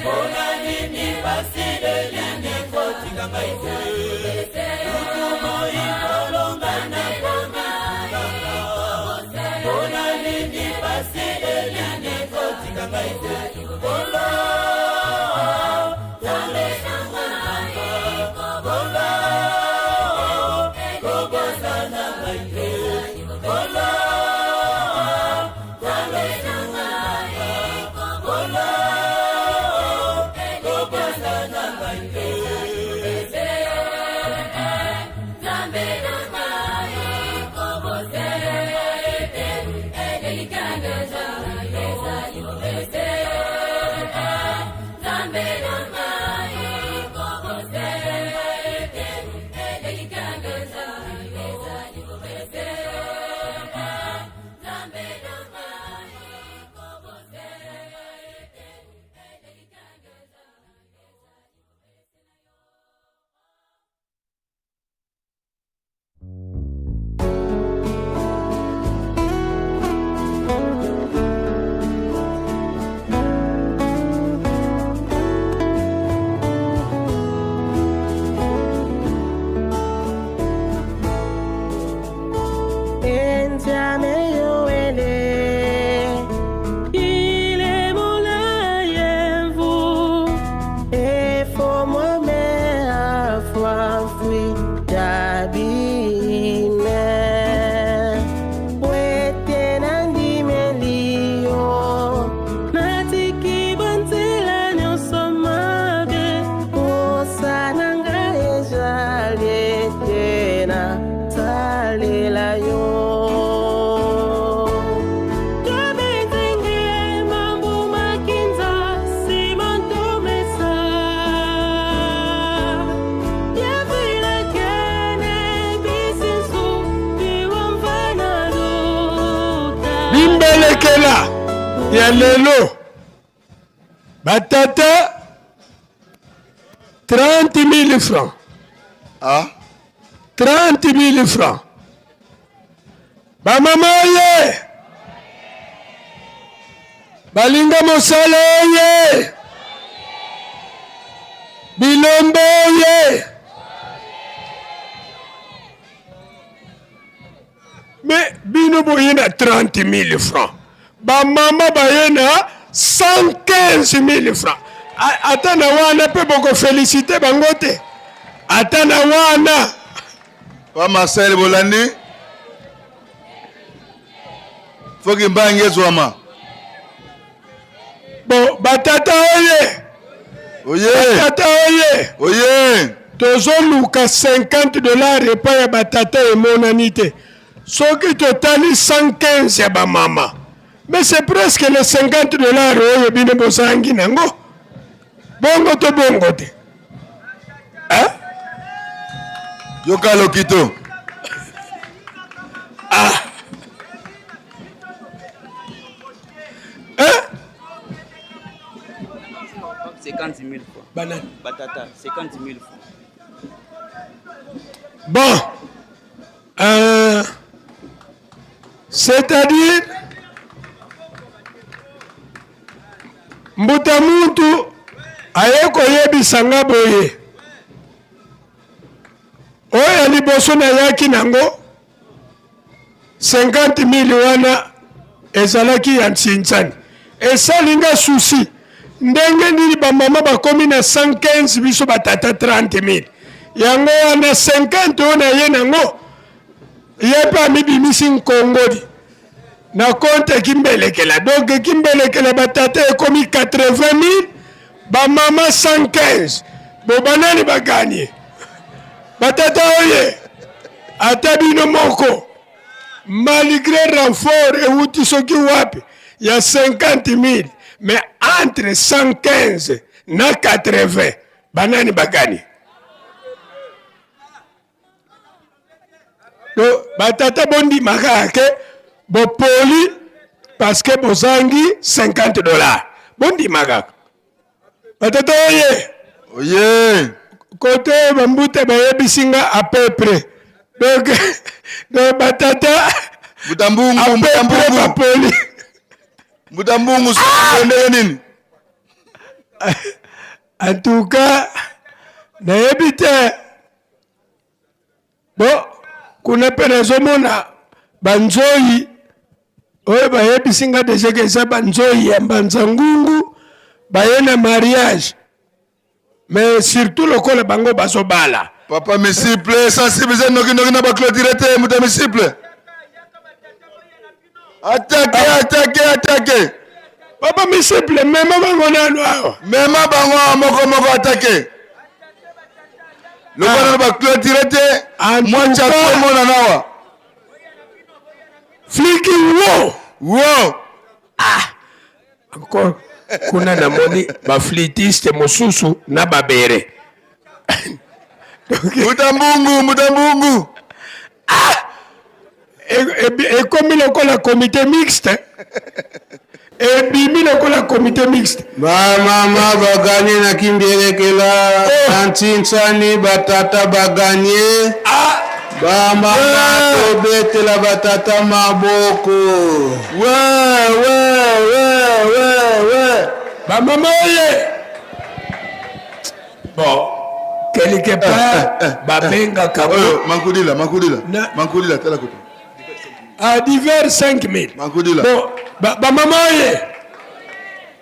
mpona nini pasi elingi kotika ngai te butu moi kolo ngai nakomitungaka mpona nini pasi elingi kotika ngai te kolo nzambe sunganga kolo kobosana ngai te kolo nzambe sunganga kolo kobosana ngai te Nzambe na ngai kobosana ngai te, elikya na ngai ezali bobele. Nzambe na ngai kobosana ngai te, elikya na ngai ezali bobele. Nzambe na ngai kobosana ngai te, elikya na ngai ezali bobele. Natiki banzela nyonso mabe posa na ngai ezali ete nasalela yo Kabetenge mambu makinza nsima ntomesa yavilakene bisinsu biwamvana luta Bimbelekela ya lelo batata 30 000 francs ah? 30 000 francs. Bamama oye! Balinga mosala oye! Bilombe oye! Me bino boye na 30 000 francs, bamama baye na 115 000 francs. Ata na wana mpe bokofelisite bango te, ata na wana. Pa Marcel bolandi foki mbangi ezwama. Bon, batata oye. Oye. Batata oye. Oye. Tozoluka 50 dollars epai ya batata emonani te. Soki totali 115 ya bamama. Mais c'est presque les 50 dollars oyo bino bozangi nango. Bongo to bongo te. Hein? Yoka lokito. Ah. Hein? 50 000 francs. Banane. Batata, 50 000 francs. Bon. C'est-à-dire mbuta muntu aye koyebisa nga boye oyo ya liboso nayaki nango 50 000 wana ezalaki ya nsinzani esali nga susi ndenge nini bamama bakomi na 115 biso batata 30 000 yango wana 50 oyo naye nango ye mpe amibimisi nkongoli na konte kimbelekela donc kimbelekela batata ekomi 80 000 bamama 115 bo banani baganye batata oye ata bino moko malgré renfort ewuti soki wapi ya 50 000 mais entre 115 na 80 banani baganye Donc batata bondima kaka ke bopoli parce que bozangi 50 dollars. Bondima kaka. Batata oye. Oye. Kote bambuta bayebisi nga à peu près. Donc, donc batata Mbuta mbungu, à peu mbuta près mbungu. bapoli. Mbuta mbungu ah! ndenge nini? En tout cas, nayebi te. Bo kuna mpe nazomona banzoi oyo bayebisi nga deja ke eza banzoi ya mbanza ngungu baye na mariage mais surtout lokola bango bazobala. Papa misiple sensibiliser noki noki na ba clôture te moto ya misiple. Attaque, attaque, attaque. Papa misiple mema bango nanu awa. Mema bango awa moko moko attaque. Lokola na ba clôture te mwa tshako emonana awa. Fliki wo. Wo. Ah. Encore kuna namoni ba flûtiste mosusu na ba bere. Mbuta mbungu, mbuta mbungu. Ah! Ekomi lokola comité mixte. Ebimi lokola comité mixte. Ba mama baganye na kimbielekela oh. Bantinsani batata baganye ah. Ba mama tobetela batata maboko. We we we we we. Ba mama oye. Bon, quelque part eh, eh, eh, babengaka oyo mankudila mankudila mankudila tala kutu à divers 5000 mankudila bon ba, ba mama oye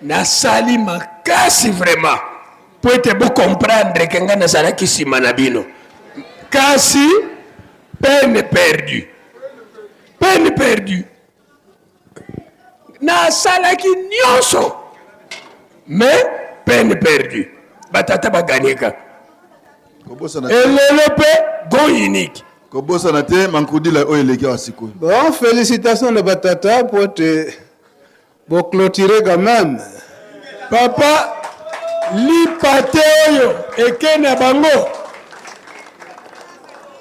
nasali makasi vraiment po ete bocomprendre ke ngai nazalaki nsima na bino kasi peine perdue peine perdue nasalaki nyonso mais peine perdue batata baganye kaka elelo mpe gon unique kobosana te mankudila oyo eleki awa sikoyo bon félicitations na batata po te boclotire quand même papa lipa te oyo eke na bango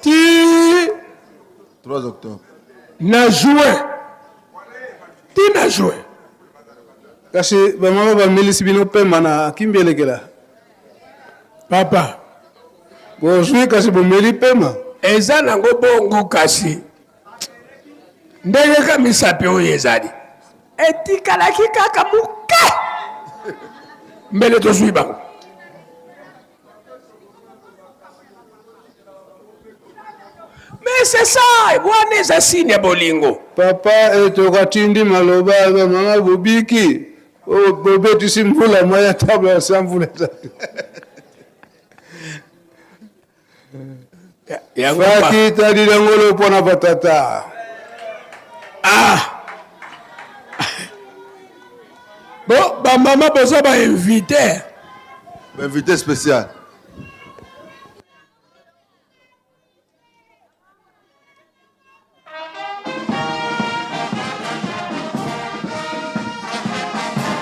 ti 3 octobre na juin ti na juin kasi bamama bamelisi bino pema na kimbielekela papa bozwi kasi bomeli pema eza nango bongo kasi. Ndenge kaka misapi oyo ezali etikalaki kaka moke, mbele tozwi bango. Mais c'est ça, wana eza signe ya bolingo. Papa etoka tindi maloba ba mama bobiki oh, bobetisi mvula mwa ya table ya sa mvula eza te. Yango Faki tadila ngolo pona batata. Ah. Bo ba mama boza ba invité. Ba invité spécial.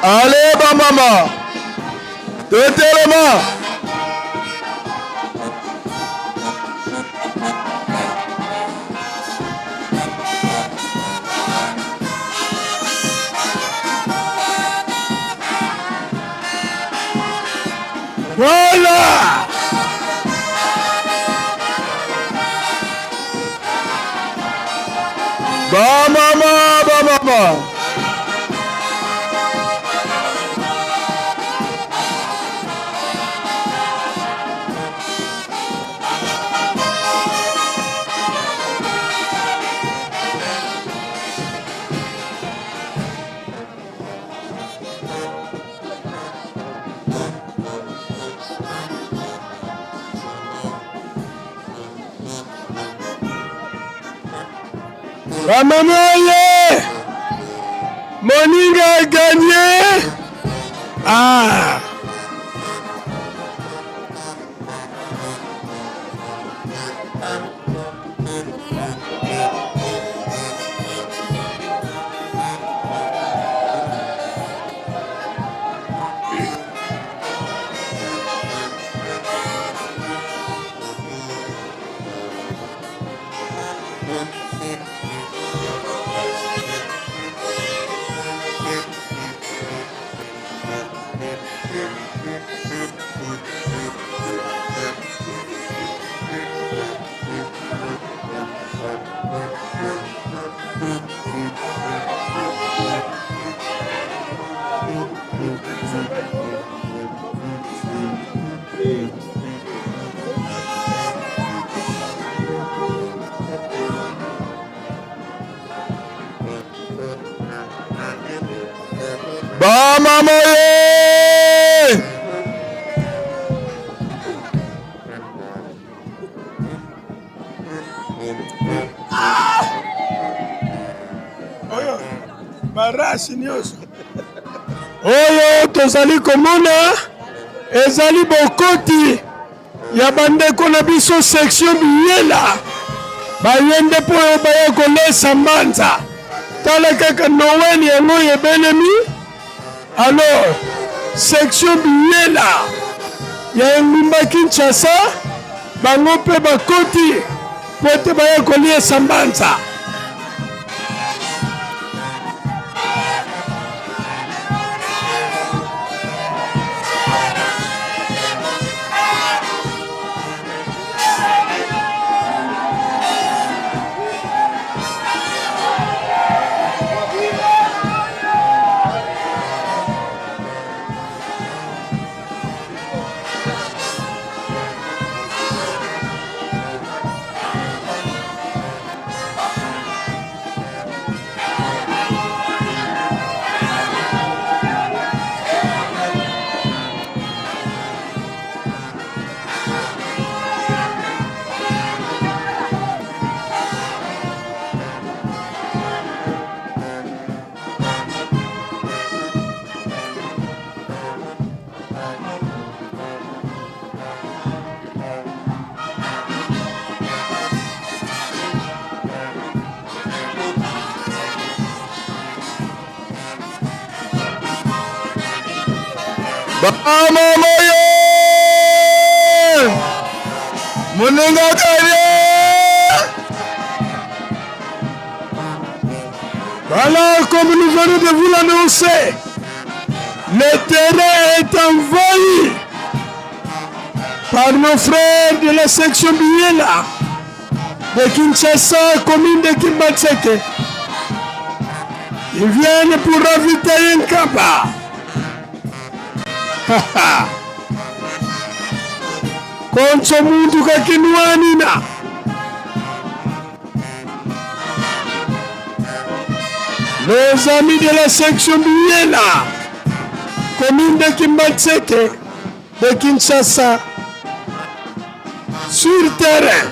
Allez ba mama. Totelema. Voilà! Ba mama, ba mama. Bamama ye moninga aganye ah. Ba mama ye. Ah! Oyo barasi nyonso oyo tozali komona ezali bokoti ya bandeko na biso section biyela baye nde mpo oyo baya kolesa mbanza tala kaka noel yango oyo ebelemi alors section biyela ya engumba kinshasa bango mpe bakoti mpo ete baya koliesa mbanza. Bamama ye moninga kaye Voilà, comme nous venons de vous l'annoncer, le terrain est envahi par nos frères de la section Biela de Kinshasa, commune de Kimbanseke. Ils viennent pour ravitailler Nkamba. Konso muntu kakinwanina. Les amis de la section Biela, commune de Kimbanseke, de Kinshasa, sur terrain.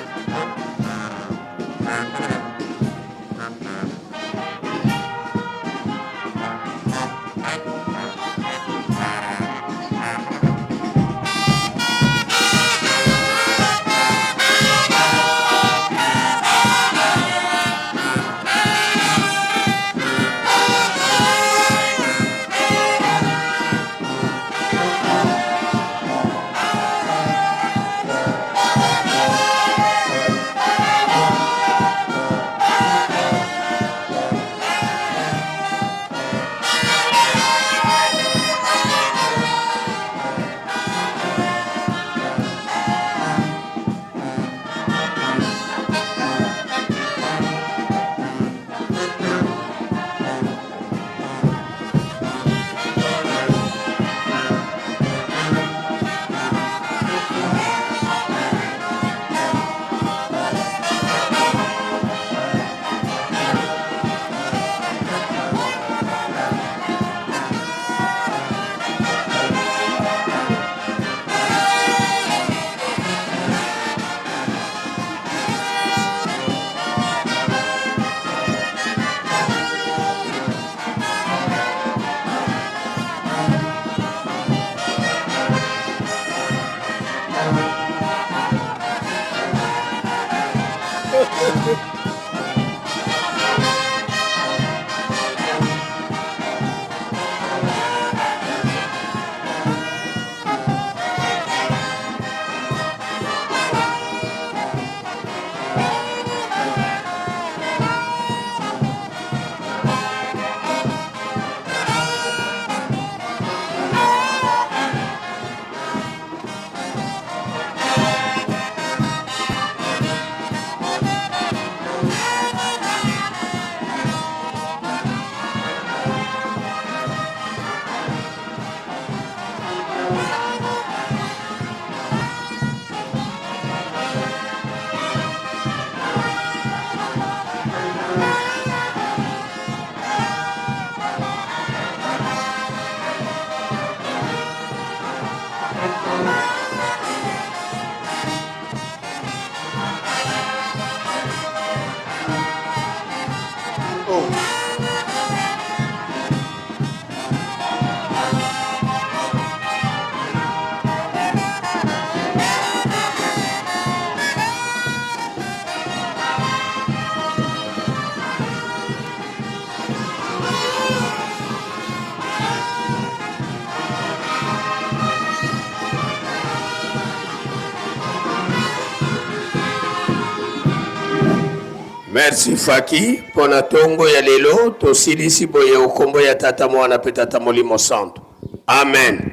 Merci Faki mpo na ntongo ya lelo tosilisi boye okombo ya tata mwana mpe tata molimo santo amen.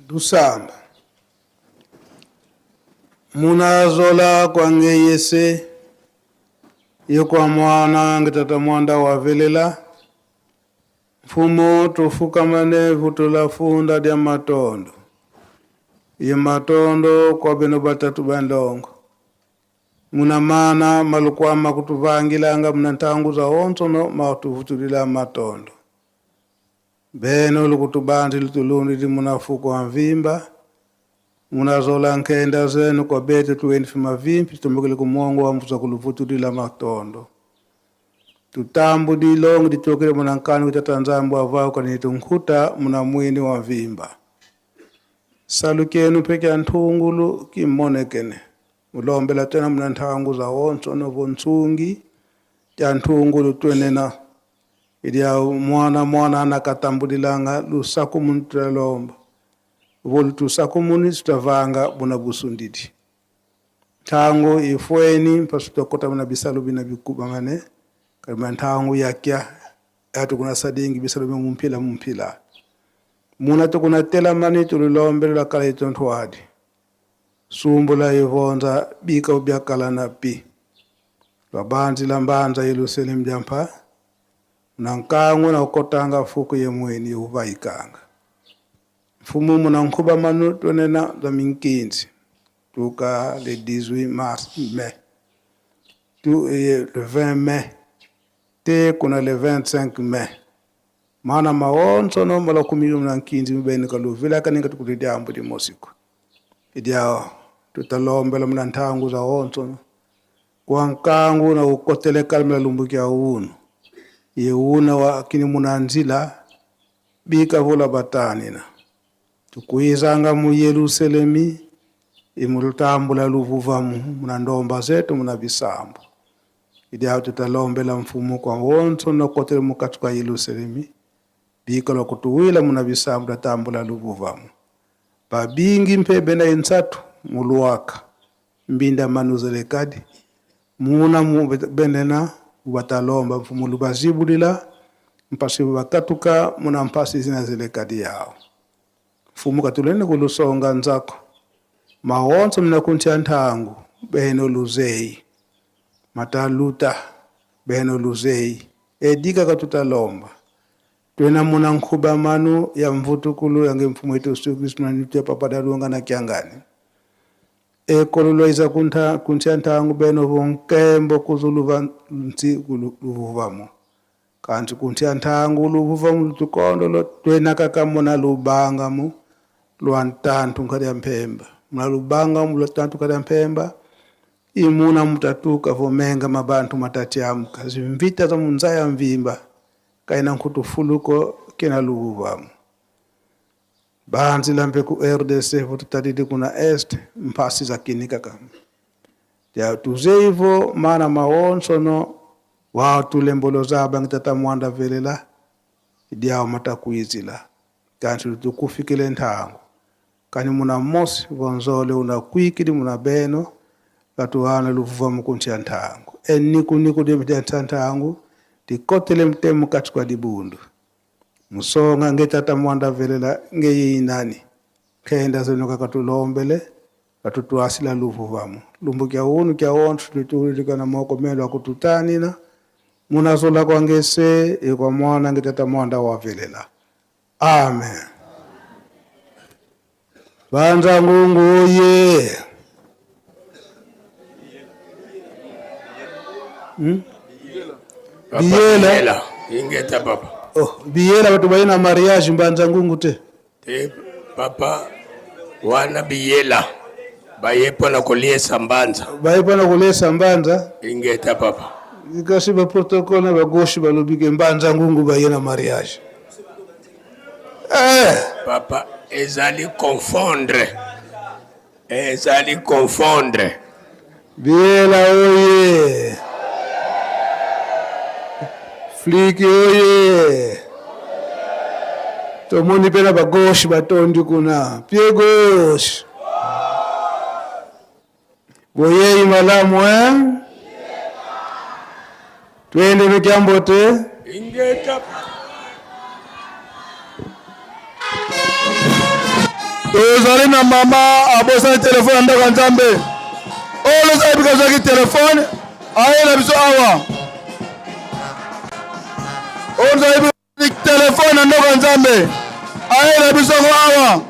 Dusamba munazola kwange yese ye kwa mwana nge tata mwanda wavelela mfumo tofukamane vutula funda dya matondo ye matondo kwa beno batatu bandongo muna mana malukwama kutuvangilanga muna ntangu za onsono matuvutulila matondo beno lukutubandi lutulundi di munafuko wa mvimba munazola nkenda zenu kwa bete tuweni fima vimpi tutombekele kumongo wa mvuza kuluvutulila matondo tutambu dilongo ditokele muna nkani kutata nzambu avao kanito nkhuta muna mwini wa mvimba salukenu peke ya nthungulu kimonekene mulombela tena muna nthangu za onso novo ntsungi tya nthungulu twenena ilya mwana mwana anakatambulilanga lusaku munu tulalomba volu tusaku munu tutavanga buna busundidi nthangu ifweni mpasi tutokota muna bisalu bina bikubangane kalima nthangu yakya atu kuna sadingi bisalu bya mumphila mumphila muna tukunatela mani tulilombela kala itontwadi sumbula ivonza bika ubyakala na pi lwabanzi la mbanza ilusele mjampa Muna nkangu na kukotanga fuku ye mweni yuvayikanga. Mfumu muna nkhuba manu twenena bya minkinzi tuka le 18 mars mai tu le 20 mai te kuna le 25 mai mana maonso no mala kumili muna nkinzi mubeni kaluvila kaninga tukulidyambu limosiku idyao tutalombela muna nthangu za onso kwa nkangu na ukoteleka mla lumbukia unu ye una wa kini muna nzila bika vula batanina tukuizanga mu Yerusalemi imulutambula luvuvamu muna ndomba zetu muna bisambu idyao tutalombela mfumu kwa wonso nokotele mukati kwa Yerusalemi bika lwa kutuwila muna bisambu tatambula luvuvamu babingi mpebe na insatu muluwaka mbinda manuzelekadi muna mu benena batalomba mfumu lubazibulila mpasi bakatuka muna mpasi zina zelekadi yao mfumu katulene kulusonga nzako maonso mna kuntia nthangu beno luzei mataluta beno luzei edika katutalomba twena muna nkhuba manu ya mvutukulu yange mfumu wetu Yesu Kristu nanitia papadalunga na kyangani ekololo iza kuntia nthangu beno vonkembo kuzuluva nsi luvuvamo kanti kuntia nthangu luvuvamu lutukondo lo twena kaka muna lubanga mu lwa ntantu nkhati ya mphemba muna lubanga mu lwa ntantu nkhati ya mphemba imuna mutatuka vomenga mabantu matatiamuka zimvita za munzaya mvimba kaina nkhutufuluko kena luvuvamu banzi lambe ku RDC votutalili kuna est mpasi za kinika kama ya tuzeivo mana maonso no wao tulembolo zaba ngitata mwanda velela idiao matakuizila kanti tukufikile nthangu kani muna mosi vonzole una kwikili muna beno katuhana luvuva mukuntia nthangu eniku niku dimtia nthangu tikotele mtemu kati kwa dibundu musonga ngetata mwanda velela ngeyinani kenda zenoka katulombele katutuasila luvuvamu lumbu kya unu kya ontu tutulikana moko melo akututanina munazola kwangese ikwa mwana ngetata mwanda wavelela amen. Banza ngungu oye. Papa, Biyela. Biyela. Ingeta papa. Oh, biyela batu baina mariage mbanza ngungu te. Te papa wana biyela baye mpona koliesa mbanza. Baye mpona koliesa mbanza. Ingeta papa. Kasi ba protocole na ba gauche balobi ke mbanza ngungu baye na mariage. Papa ezali confondre. Ezali confondre. Biyela oye. Fliki oye. Tomoni pe na ba gauche batondi kuna. Pied gauche. Boyei malamu eh? Twende mikyambo te. Ingeta. Tozali na mama abosani telefone ya ndako ya Nzambe. Oyo nyonso ayebi kozwaki telefone aye na biso awa. Oyo nyonso ayebi telefone ya ndako ya Nzambe aye na biso yango awa.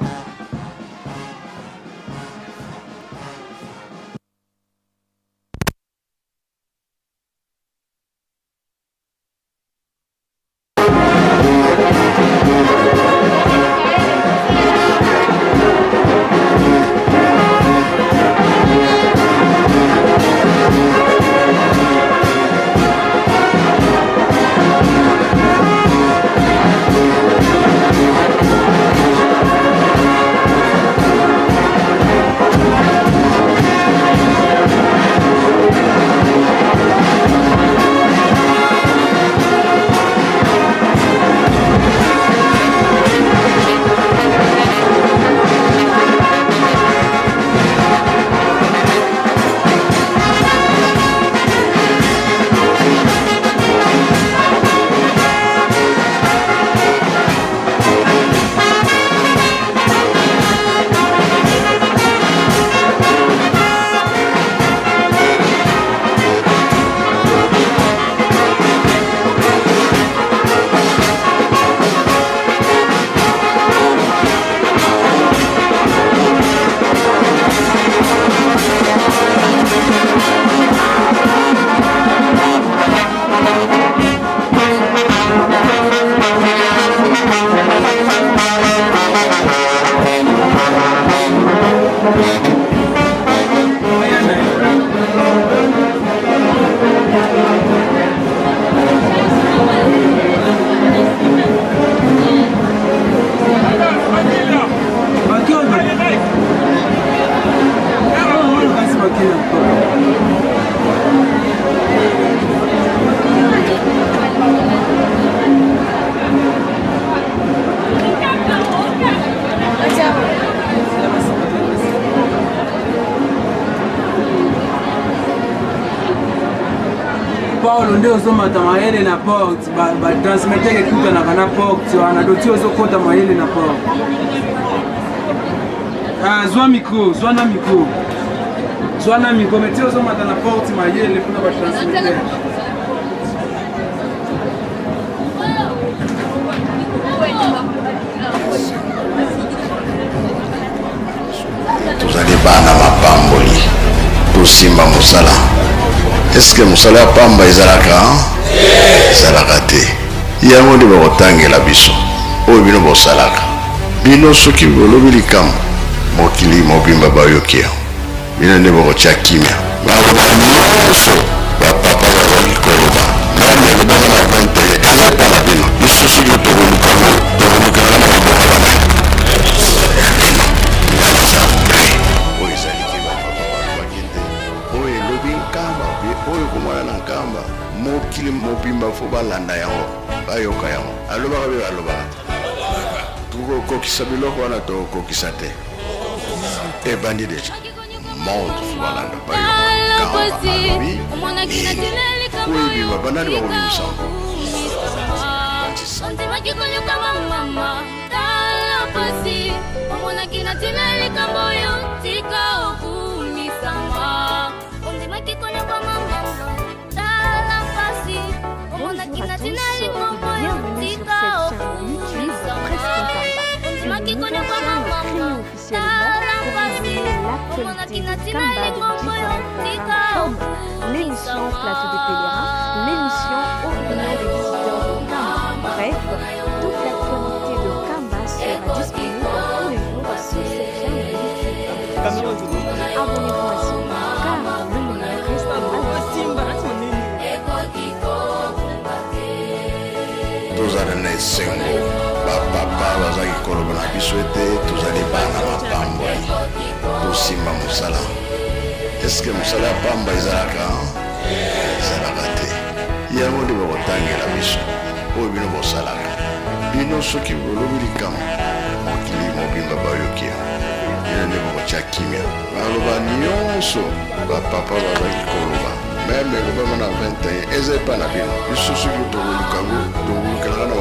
Paulo nde ozomata mayele na porte, batransmetteur ekutanaka na porte wana, doti ozokota mayele na porte. Ah, zwa micro, zwa na micro, zwa na micro, mais ti ozomata na porte mayele mpona batransmetteur. Tozali bana mapamboli, tosimba mosala. Eske mosala ya pamba ezalaka? Ezalaka te. Yango nde bakotangela biso oyo bino bosalaka. Bino soki bolobi likambo, mokili mobimba bayoki yango. Bino nde bokotia kimia. Maloba nyonso bapapa bazali koloba, nani alobaka na 21 eza epa na bino. Biso soki tokoluka ngo, tokoluka yango na maboko ya banani? Ya bino. Nga naza prêt. Oyo ezali te bapapa balobaki ete oyo elobi Nkamba mpe oyo ekomona na Nkamba, mokili mobimba fo balanda yango, bayoka yango. Alobaka mpe balobaka te. Tokokokisa biloko wana, tokokokisa te. Ebandi deja. Monde fo balanda bayoka Nkamba alobi oyo ebima, banani bakobimisa yango? Ondimaki konyokama mama, tala pasi omonaki na ntina likambo oyo, tika okumisama. Ondimaki konyokama mama, tala pasi omonaki Bonjour na à tous ntina et likambo oyo, bienvenue sur tika cette chaîne YouTube okumisama. Presse Nkamba, Ondimaki une nouvelle konyokama chaîne créée mama, officiellement tala pour vous pasi donner omonaki l'actualité na de ntina Nkamba de likambo oyo, différents tika programmes comme l'émission Plateau des Pèlerins, l'émission Opinion des visiteurs de Nkamba. Bref, toute l'actualité de Nkamba sera disponible tous les jours sur cette chaîne YouTube. Surtout, abonnez-vous massivement car le meilleur reste à venir. Tozala na esengo, bapapa bazalaki koloba na biso ete tozali bana mapamboli, tosimba mosala. Eske mosala ya pamba ezalaka? Ezalaka te. Yango nde bakotangela biso oyo bino bosalaka. Bino soki bolobi likambo, mokili mobimba bayoki yango. Bino nde bokotia kimia. Maloba nyonso bapapa bazalaki koloba, meme elobama na 21, eza epa na bino. Biso soki tokoluka yango, tokolukelaka na